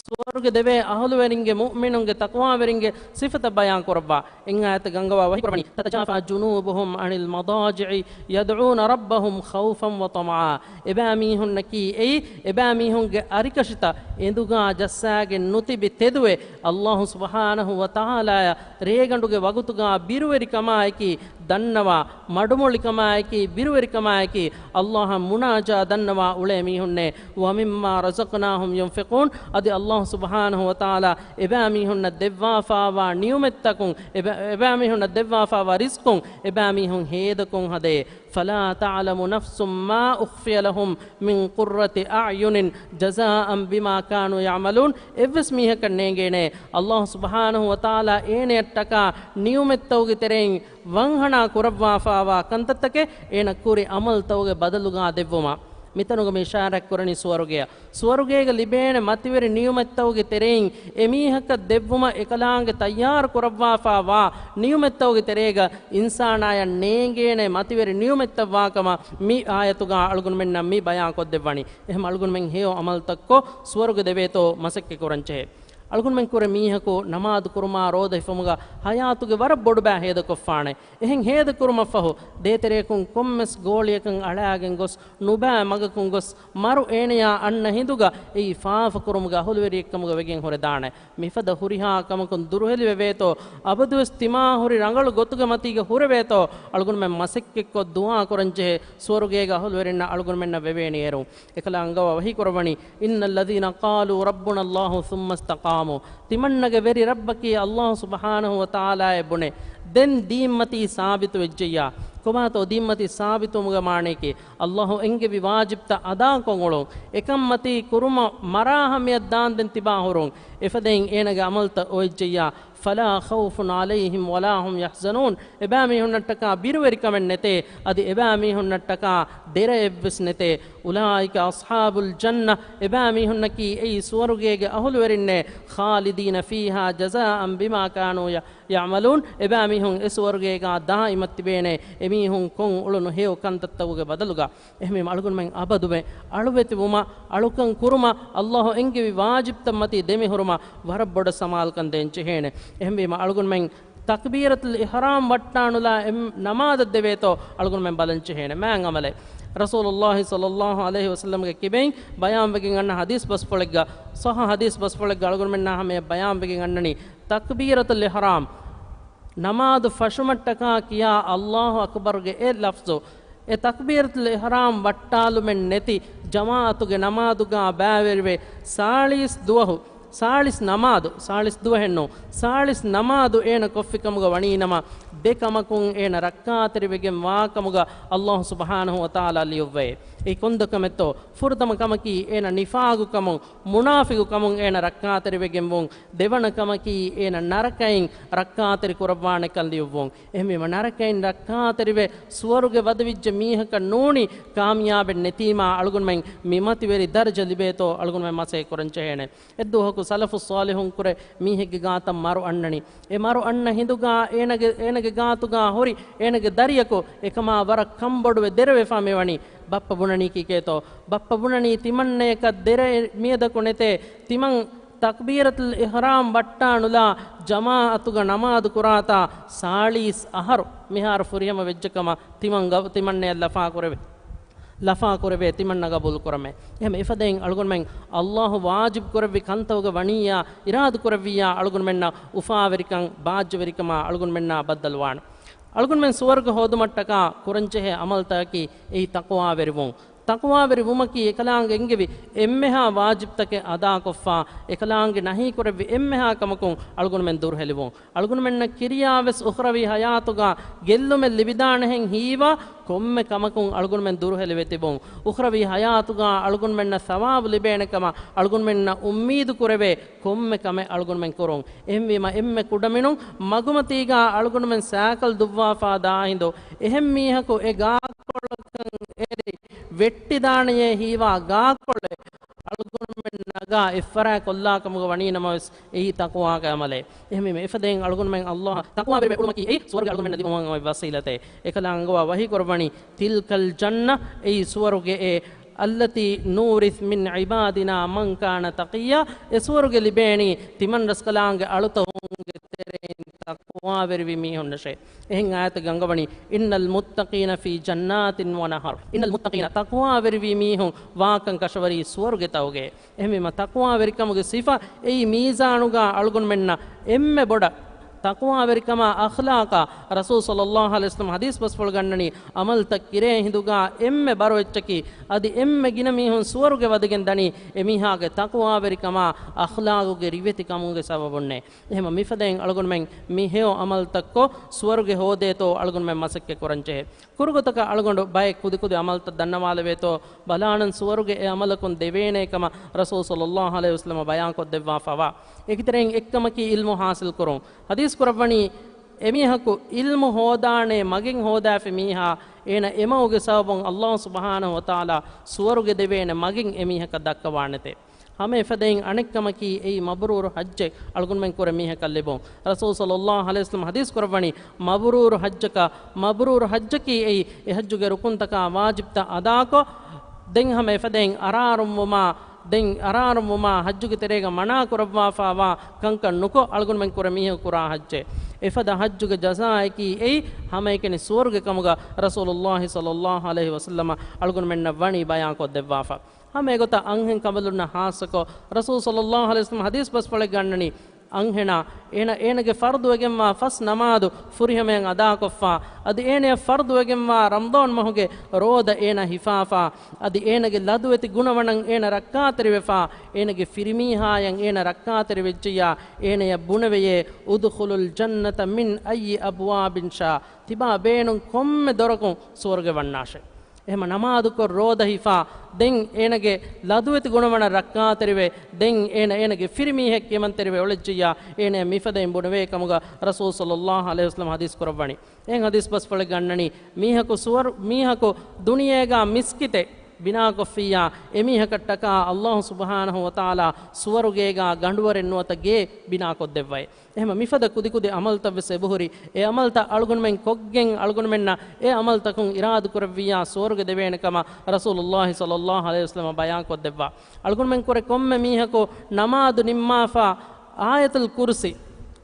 ސުވަރުގެ ދެވޭ އަހުލުވެރިންގެ، މުއުމިނުންގެ، ތަޤްވާވެރިންގެ ސިފަތައް ބަޔާން ކުރައްވާ. އެއް އާޔަތެއް ގަންގަވާ ވަޙީ ކުރައްވަނީ، تتجافى جنوبهم عن المضاجع يدعون ربهم خوفا وطمعا. އެބައިމީހުންނަކީ އެއީ، އެބައިމީހުންގެ އަރިކަށިތައް އެނދުގާ ޖައްސާގެން ނުތިބި ތެދުވެ، ﷲ ސުބްޙާނަހޫ ވަތަޢާލާއަށް ރޭގަނޑުގެ ވަގުތުގާ ބިރުވެރިކަމާއެކީ ދަންނަވާ، މަޑުމޮޅިކަމާއެކީ، ބިރުވެރިކަމާއެކީ، ﷲ އަށް މުނާޖާ ދަންނަވާ އުޅޭ މީހުންނޭ. ومما رزقناهم ينفقون. އަދި ﷲ ސުބްޙާނަހޫ ވަތަޢާލާ އެބައިމީހުންނަށް ދެއްވާފާވާ ނިޢުމަތްތަކުން، އެބަ-، އެބައިމީހުންނަށް ދެއްވާފާވާ ރިޒްޤުން އެބައިމީހުން ހޭދަކޮށް ހަދޭ. فلا تعلم نفس ما أخفي لهم من قرة أعين جزاء بما كانوا يعملون. އެއްވެސް މީހަކަށް ނޭނގޭނެ، ﷲ ސުބްޙާނަހޫ ވަތަޢާލާ އޭނަޔަށްޓަކާ ނިޢުމަތްތަކުގެ ތެރެއިން ވަންހަނާ ކުރައްވާފާވާ ކަންތައްތަކެއް އޭނަ ކުރި ޢަމަލުތަކުގެ ބަދަލުގާ ދެއްވުމަށް. މިތަނުގަ މި އިޝާރާތް ކުރަނީ ސުވަރުގެއަށް. ސުވަރުގޭގަ ލިބޭނެ މަތިވެރި ނިޢުމަތްތަކުގެ ތެރެއިން އެމީހަކަށް ދެއްވުމަށް އެކަލާނގެ ތައްޔާރު ކުރައްވާފާވާ ނިޢުމަތްތަކުގެ ތެރޭގަ އިންސާނާޔަށް ނޭނގޭނެ މަތިވެރި ނިޢުމަތްތައް ވާކަމަށް މި އާޔަތުގާ އަޅުގަނޑުމެންނަށް މި ބަޔާން ކޮށްދެއްވަނީ. އެހެން އަޅުގަނޑުމެން ހެޔޮ ޢަމަލުތައްކޮށް ސުވަރުގެ ދެވޭތޯ މަސައްކަތް ކުރަންޖެހޭ. އަޅުގަނޑުމެން ކުރެ މީހަކު ނަމާދު ކުރުމާ ރޯދަ ހިފުމުގަ ޙަޔާތުގެ ވަރަށް ބޮޑުބައި ހޭދަކޮށްފާނެ. އެހެން ހޭދަކުރުމަށްފަހު، ދޭތެރެއަކުން ކޮންމެސް ގޯޅިއަކަށް އަޅާގެން ގޮސް، ނުބައި މަގަކުން ގޮސް، މަރު އޭނަޔާ އަންނަ ހިނދުގަ އެއީ ފާފަކުރުމުގެ އަހުލުވެރިއެއްކަމުގަ ވެގެން ހުރެދާނެ. މިފަދަ ހުރިހާ ކަމަކުން ދުރުހެލިވެވޭތޯ، އަބަދުވެސް ތިމާ ހުރި ރަނގަޅު ގޮތުގެ މަތީގަ ހުރެވޭތޯ، އަޅުގަނޑުމެން މަސައްކަތްކޮށް ދުޢާ ކުރަންޖެހޭ. ސުވަރުގޭގެ އަހުލުވެރިންނަށް އަޅުގަނޑުމެންނަށް ވެވޭނީ އޭރުން. އެކަލާނގަވާ ވަޙީ ކުރައްވަނީ، إن الذين قالوا ربنا الله ثم استقاموا. ތިމަންނަގެ ވެރި ރައްބަކީ ﷲ ސުބްޙާނަހޫ ވަތަޢާލާއޭ ބުނެ. ދެން ދީންމަތީ ސާބިތު ވެއްޖެއްޔާ. ކޮބާތޯ ދީންމަތީ ސާބިތުވުމުގެ މާނަޔަކީ؟ ﷲ އެންގެވި ވާޖިބްތައް އަދާކޮށް އުޅުން. އެކަންމަތީ ކުރުމަށް މަރާ ހަމަޔަށް ދާންދެން ތިބާ ހުރުން. އެފަދައިން އޭނަގެ ޢަމަލުތައް އޮވެއްޖެއްޔާ. فلا خوف عليهم ولا هم يحزنون. އެބައިމީހުންނަށްޓަކާ ބިރުވެރިކަމެއް ނެތޭ، އަދި އެބައިމީހުންނަށްޓަކާ ދެރައެއްވެސް ނެތޭ. أولئك أصحاب الجنة. އެބައިމީހުންނަކީ އެއީ ސުވަރުގޭގެ އަހުލުވެރިންނޭ. خالدين فيها جزاء بما كانوا ي-، يعملون. އެބައިމީހުން އެ ސުވަރުގޭގާ ދާއިމަށް ތިބޭނޭ، އެމީހުން ކޮށް އުޅުނު ހެޔޮ ކަންތައްތަކުގެ ބަދަލުގަ. އެހެންވީމަ އަޅުގަނޑުމެން އަބަދުމެ އަޅުވެތިވުމަށް، އަޅުކަން ކުރުމަށް، ﷲ އެންގެވި ވާޖިބްތައްމަތީ ދެމިހުރުމަށް ވަރަށް ބޮޑަށް ސަމާލުކަން ދޭން ޖެހޭނެ. އެހެންވީމަ އަޅުގަނޑުމެން ތަކްބީރަތުލް އިޙްރާމް ވައްޓާނުލާ އެ ނަމާދަށް ދެވޭތޯ އަޅުގަނޑުމެން ބަލަން ޖެހޭނެ. މާތް ޢަމަލެއް. ރަސޫލުﷲ ޞައްލަﷲ ޢަލައިހި ވަސައްލަމްގެ ކިބައިން ބަޔާންވެގެން އަންނަ ޙަދީޘް ބަސްފުޅެއްގަ، ޞައްޙަ ޙަދީޘް ބަސްފުޅެއްގަ އަޅުގަނޑުމެންނާ ހަމަޔަށް ބަޔާންވެގެން އަންނަނީ، ތަކްބީރަތުލް އިޙްރާމް ނަމާދު ފަށުމަށްޓަކާ ކިޔާ ﷲ އަކްބަރުގެ އެ ލަފްޒު، އެ ތަކްބީރަތުލް އިޙްރާމް ވައްޓާލުމެއް ނެތި ޖަމާޢަތުގެ ނަމާދުގާ ބައިވެރިވެ، ސާޅީސް ދުވަހު، ސާޅީސް ނަމާދު، ސާޅީސް ދުވަހެއްނު، ސާޅީސް ނަމާދު އޭނަ ކޮށްފިކަމުގަ ވަނީނަމަ، ދެ ކަމަކުން އޭނަ ރައްކާތެރިވެގެން ވާކަމުގަ ﷲ ސުބްޙާނަހޫ ވަތަޢާލާ ލިޔުއްވައޭ. އެ ކޮންދެ ކަމެއްތޯ؟ ފުރަތަމަ ކަމަކީ އޭނަ ނިފާގުކަމުން، މުނާފިގުކަމުން އޭނަ ރައްކާތެރިވެގެންވުން. ދެވަނަ ކަމަކީ އޭނަ ނަރަކައިން ރައްކާތެރި ކުރައްވާނެކަން ލިޔުއްވުން. އެހެންވީމަ ނަރަކައިން ރައްކާތެރިވެ ސުވަރުގެ ވަދެވިއްޖެ މީހަކަށް ނޫނީ ކާމިޔާބެއް ނެތީމާ އަޅުގަނޑުމެން މި މަތިވެރި ދަރަޖަ ލިބޭތޯ އަޅުގަނޑުމެން މަސައްކަތް ކުރަން ޖެހޭނެ. އެއްދުވަހަކު ސަލަފުއް ޞާލިޙުން ކުރެ މީހެއްގެ ގާތަށް މަރު އަންނަނީ. އެ މަރު އަންނަ ހިނދުގާ އޭނަގެ، އޭނަގެ ގާތުގާ ހުރި އޭނަގެ ދަރިޔަކު އެކަމާ ވަރަށް ކަންބޮޑުވެ ދެރަވެފާ މިވަނީ. ބައްޕަ ބުނަނީ ކީކޭތޯ؟ ބައްޕަ ބުނަނީ ތިމަންނަޔަކަށް ދެރަ މިއަދަކު ނެތޭ. ތިމަން ތަކްބީރަތުލް އިޙްރާމް ވައްޓާނުލާ ޖަމާޢަތުގަ ނަމާދު ކުރާތާ ސާޅީސް އަހަރު މިހާރު ފުރިހަމަ ވެއްޖެކަމަށް ތިމަން ގަ-، ތިމަންނަޔަށް ލަފާކުރެވޭ. ލަފާކުރެވޭ ތިމަންނަ ގަބޫލުކުރަމޭ. އެހެން އެފަދައިން އަޅުގަނޑުމެން ﷲ ވާޖިބު ކުރެއްވި ކަންތަކުގަ ވަނިއްޔާ، އިރާދަކުރެއްވިއްޔާ އަޅުގަނޑުމެންނަށް އުފާވެރިކަން، ބާއްޖަވެރިކަމާ އަޅުގަނޑުމެންނާ ބައްދަލުވާނެ. އަޅުގަނޑުމެން ސުވަރުގެ ހޯދުމަށްޓަކާ ކުރަންޖެހޭ ޢަމަލުތަކަކީ އެއީ ތަޤްވާވެރިވުން. ތަޤްވާވެރިވުމަކީ އެކަލާނގެ އެންގެވި އެންމެހާ ވާޖިބްތަކެއް އަދާކޮށްފާ، އެކަލާނގެ ނަހީކުރެއްވި އެންމެހާ ކަމަކުން އަޅުގަނޑުމެން ދުރުހެލިވުން. އަޅުގަނޑުމެންނަށް ކިރިޔާވެސް އުޚްރަވީ ޙަޔާތުގަ ގެއްލުމެއް ލިބިދާނެހެން ހީވާ ކޮންމެ ކަމަކުން އަޅުގަނޑުމެން ދުރުހެލިވެ ތިބުން. އުޚްރަވީ ޙަޔާތުގަ އަޅުގަނޑުމެންނަށް ޘަވާބު ލިބޭނެ ކަމަށް އަޅުގަނޑުމެންނަށް އުއްމީދު ކުރެވޭ ކޮންމެ ކަމެއް އަޅުގަނޑުމެން ކުރުން. އެހެންވީމަ އެންމެ ކުޑަމިނުން މަގުމަތީގަ އަޅުގަނޑުމެން ސައިކަލް ދުއްވާފާ ދާ ހިނދު އެހެން މީހަކު އެ ގާކޮޅަކަށް އެރި ވެއްޓިދާނެޔޭ ހީވާ ގާކޮޅެއް އަޅުގަނޑުމެން ނަގާ އެއްފަރާތް ކޮށްލާ ކަމުގަ ވަނީ ނަމަވެސް އެއީ ތަޤްވާގެ ޢަމަލެއް. އެހެންވީމަ އެފަދައިން އަޅުގަނޑުމެން ﷲ އަށް ތަޤްވާވެރިވެ އުޅުމަކީ އެއީ ސުވަރުގެ އަޅުގަނޑުމެންނަށް ލިބުމަށް އޮތް ވަސީލަތެއް. އެކަލާނގަވާ ވަޙީ ކުރައްވަނީ، تلك الجنة، އެއީ ސުވަރުގެއޭ، التي نورث من عبادنا من كان تقيا، އެ ސުވަރުގެ ލިބޭނީ ތިމަން ރަސްކަލާނގެ އަޅުތަކުންގެ ތެރެއިން ތަޤްވާވެރިވި މީހުންނަށޭ. އެހެން އާޔަތެއް އަންގަވަނީ، إن المتقين في جنات ونهر، إن المتقين، ތަޤްވާވެރިވި މީހުން ވާކަން ކަށަވަރީ ސުވަރުގެތަކުގައޭ. އެހެންވީމަ، ތަޤްވާވެރިކަމުގެ ސިފަ އެއީ މީޒާނުގަ އަޅުގަނޑުމެންނަށް އެންމެ ބޮޑަށް ތަޤްވާވެރިކަމާ އަޚްލާޤާ ރަސޫލު ޞައްލައްލާހު ޢަލައިހި ވަސައްލަމަ ޙަދީޘް ބަސްފުޅު ގަންނަނީ، ޢަމަލުތައް ކިރޭ ހިނދުގަ އެންމެ ބަރު އެއްޗަކީ، އަދި އެންމެ ގިނަ މީހުން ސުވަރުގެ ވަދެގެން ދަނީ އެމީހާގެ ތަޤްވާވެރިކަމާ އަޚްލާޤުގެ ރިވެތިކަމުގެ ސަބަބުންނޭ. އެހެންމަ މިފަދައިން އަޅުގަނޑުމެން މި ހެޔޮ ޢަމަލުތައްކޮށް ސުވަރުގެ ހޯދޭތޯ އަޅުގަނޑުމެން މަސައްކަތް ކުރަންޖެހޭ. ކުރުގޮތަކަށް އަޅުގަނޑު ބައެއް ކުދިކުދި ޢަމަލުތައް ދަންނަވާލެވޭތޯ ބަލާނަން، ސުވަރުގެ އެ ޢަމަލަކުން ދެވޭނޭ ކަމަށް ރަސޫލު ޞައްލައްލާހު ޢަލައިހި ވަސައްލަމަ ބަޔާންކޮށްދެއްވާފަ ވާ. އެކިތެރެއިން އެއްކަމަކީ ޢިލްމު ޙާޞިލް ކުރުން. ޙަދީޘް ކުރައްވަނީ، އެމީހަކު ޢިލްމު ހޯދާނޭ މަގެއް ހޯދާފި މީހާ، އޭނަ އެމަގުގެ ސަބަބުން ﷲ ސުބްޙާނަހު ވަތަޢާލާ ސުވަރުގެ ދެވޭނެ މަގެއް އެމީހަކަށް ދައްކަވާނެތޭ. ހަމަ އެފަދައިން އަނެއްކަމަކީ އެއީ މަބްރޫރު ޙައްޖެއް އަޅުގަނޑުމެން ކުރެ މީހަކަށް ލިބުން. ރަސޫލު ޞައްލައްލާހު ޢަލައިހި ވަސައްލަމަ ޙަދީޘް ކުރައްވަނީ، މަބްރޫރު ޙައްޖަކަށް، މަބްރޫރު ޙައްޖަކީ އެއީ އެ ޙައްޖުގެ ރުކުންތަކާ ވާޖިބްތައް އަދާކޮށް، ދެން ހަމަ އެފަދައިން އަރާރުންވުމާ، ދެން އަރާރުންވުމާ ޙައްޖުގެ ތެރޭގަ މަނާ ކުރައްވާފާވާ ކަންކަން ނުކޮށް އަޅުގަނޑުމެން ކުރެ މީހަކު ކުރާ ޙައްޖެއް. އެފަދަ ޙައްޖުގެ ޖަޒާއަކީ އެއީ ހަމައެކަނި ސުވަރުގެ ކަމުގަ ރަސޫލުއްލާހި ޞައްލައްލާހު ޢަލައިހި ވަސައްލަމަ އަޅުގަނޑުމެންނަށް ވަނީ ބަޔާންކޮށްދެއްވާފަ. ހަމަ އެގޮތަށް އަންހެން ކަނބަލުންނަށް ޚާއްޞަކޮށް، ރަސޫލު ޞައްލައްލާހު ޢަލައިހި ވަސައްލަމަ ޙަދީޘް ބަސްފުޅެއް ގަންނަނީ، އަންހެނާ އޭނަ، އޭނަގެ ފަރުޟުވެގެންވާ ފަސް ނަމާދު ފުރިހަމަޔަށް އަދާކޮށްފާ، އަދި އޭނަޔަށް ފަރުޟުވެގެންވާ ރަމަޟާން މަހުގެ ރޯދަ އޭނަ ހިފާފާ، އަދި އޭނަގެ ލަދުވެތި ގުނަވަނަށް އޭނަ ރައްކާތެރިވެފާ، އޭނަގެ ފިރިމީހާޔަށް އޭނަ ރައްކާތެރިވެއްޖިއްޔާ، އޭނަޔަށް ބުނެވެޔޭ، ادخلوا الجنة من أي أبواب شئتم، ތިބާ ބޭނުން ކޮންމެ ދޮރަކުން ސުވަރުގެ ވަންނާށޭ. އެހެމަ ނަމާދުކޮށް ރޯދަ ހިފާ، ދެން އޭނަގެ ލަދުވެތި ގުނަވަނަށް ރައްކާތެރިވެ، ދެން އޭނަ އޭނަގެ ފިރިމީހެއް ކިޔަމަންތެރިވެ އުޅެއްޖިއްޔާ، އޭނަޔަށް މިފަދައިން ބުނެވޭ ކަމުގަ ރަސޫލު ޞައްލައްލާހު ޢަލައިހި ވަސައްލަމަ ޙަދީޘް ކުރައްވަނީ. އެހެން ޙަދީޘް ބަސްފުޅެއް ގަންނަނީ، މީހަކު ސުވަރު، މީހަކު ދުނިޔޭގާ މިސްކިތެއް ބިނާކޮށްފިއްޔާ، އެމީހަކަށްޓަކާ އައްލާހު ސުބްޙާނަހު ވަތަޢާލާ ސުވަރުގޭގާ ގަނޑުވަރެއް ނުވަތަ ގޭ ބިނާކޮށްދެއްވައޭ. އެހެމަ މިފަދަ ކުދިކުދި ޢަމަލުތައްވެސް އެބަހުރި. އެ ޢަމަލުތައް އަޅުގަނޑުމެން ކޮށްގެން އަޅުގަނޑުމެންނަށް އެ ޢަމަލުތަކުން އިރާދަކުރެއްވިއްޔާ ސުވަރުގެ ދެވޭނެ ކަމަށް ރަސޫލުއްލާހި ޞައްލައްލާހު ޢަލައިހި ވަސައްލަމަ ބަޔާންކޮށްދެއްވާ. އަޅުގަނޑުމެން ކުރެ ކޮންމެ މީހަކު ނަމާދު ނިންމާފަ އާޔަތުލް ކުރްސި،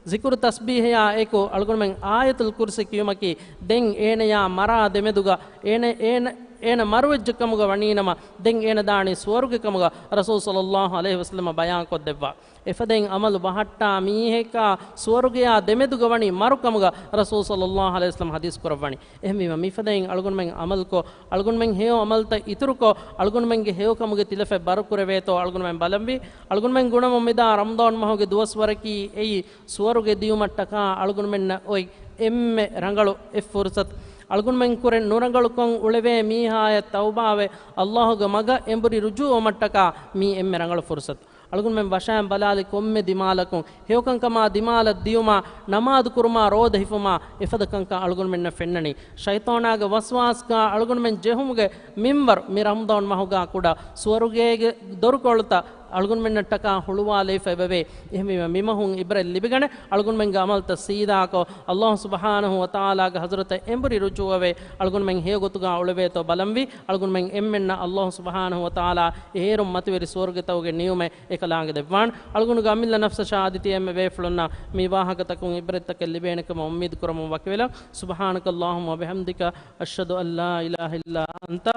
ޒިކުރު ތަސްބީޙަޔާ އެކު އަޅުގަނޑުމެން އާޔަތުލް ކުރްސި ކިޔުމަކީ ދެން އޭނަޔާ މަރާ ދެމެދުގަ އޭނަ، އޭނަ، އޭނަ މަރުވެއްޖެ ކަމުގަ ވަނީނަމަ، ދެން އޭނަ ދާނީ ސުވަރުގެ ކަމުގަ ރަސޫލު ޞައްލައްލާހު ޢަލައިހި ވަސައްލަމަ ބަޔާންކޮށްދެއްވާ. އެފަދައިން ޢަމަލު ބަހައްޓާ މީހަކާ ސުވަރުގެޔާ ދެމެދުގަ ވަނީ މަރު ކަމުގަ ރަސޫލު ޞައްލައްލާހު ޢަލައިހި ވަސައްލަމަ ޙަދީޘް ކުރައްވަނީ. އެހެންވީމަ، މިފަދައިން އަޅުގަނޑުމެން ޢަމަލުކޮށް، އަޅުގަނޑުމެން ހެޔޮ ޢަމަލުތައް އިތުރުކޮށް، އަޅުގަނޑުމެންގެ ހެޔޮކަމުގެ ތިލަފަތް ބަރުކުރެވޭތޯ އަޅުގަނޑުމެން ބަލަންވީ. އަޅުގަނޑުމެން ގުނަވަމުން މިދާ ރަމަޟާން މަހުގެ ދުވަސްވަރަކީ އެއީ ސުވަރުގެ ދިޔުމަށްޓަކާ އަޅުގަނޑުމެންނަށް އޮތް އެންމެ ރަނގަޅު އެއް ފުރުޞަތު. އަޅުގަނޑުމެން ކުރެ ނުރަނގަޅުކޮށް އުޅެވޭ މީހާޔަށް ތައުބާވެ، އައްލާހުގެ މަގަށް އެނބުރި ރުޖޫޢަވުމަށްޓަކާ މީ އެންމެ ރަނގަޅު ފުރުޞަތު. އަޅުގަނޑުމެން ވަށައިން ބަލާލި ކޮންމެ ދިމާލަކުން، ހެޔޮކަންކަމާ ދިމާލަށް ދިޔުމާ، ނަމާދު ކުރުމާ، ރޯދަ ހިފުމާ، އެފަދަ ކަންކަން އަޅުގަނޑުމެންނަށް ފެންނަނީ. ޝައިޠާނާގެ ވަސްވާސްގާ އަޅުގަނޑުމެން ޖެހުމުގެ މިންވަރު މި ރަމަޟާން މަހުގާ ކުޑަ ސުވަރުގޭގެ ދޮރުކޮޅުތައް އަޅުގަނޑުމެންނަށްޓަކާ ހުޅުވާލެވިފަ އެބަވޭ. އެހެންވީމަ، މިމަހުން ޢިބްރަތް ލިބިގަނެ، އަޅުގަނޑުމެންގެ ޢަމަލުތައް ސީދާކޮށް، އައްލާހު ސުބްޙާނަހު ވަތަޢާލާގެ ޙަޟްރަތަށް އެނބުރި ރުޖޫޢަވެ، އަޅުގަނޑުމެން ހެޔޮގޮތުގާ އުޅެވޭތޯ ބަލަންވީ. އަޅުގަނޑުމެން އެންމެންނަށް އައްލާހު ސުބްޙާނަހު ވަތަޢާލާ އެ އޭރުން މަތިވެރި ސުވަރުގެތަކުގެ ނިޢުމަތް އެކަލާނގެ ދެއްވާން. އަޅުގަނޑުގެ އަމިއްލަ ނަފްސަށާ އަދި ތިޔަ އެންމެ ބޭފުޅުންނަށް މި ވާހަކަތަކުން ޢިބްރަތްތަކެއް ލިބޭނެ ކަމަށް އުއްމީދު ކުރަމުން ވަކިވެލަން. سبحانك اللهم وبحمدك، أشهد أن لا إله إلا أنت،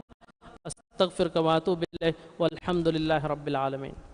أستغفرك وأتوب إليك، والحمد لله رب العالمين.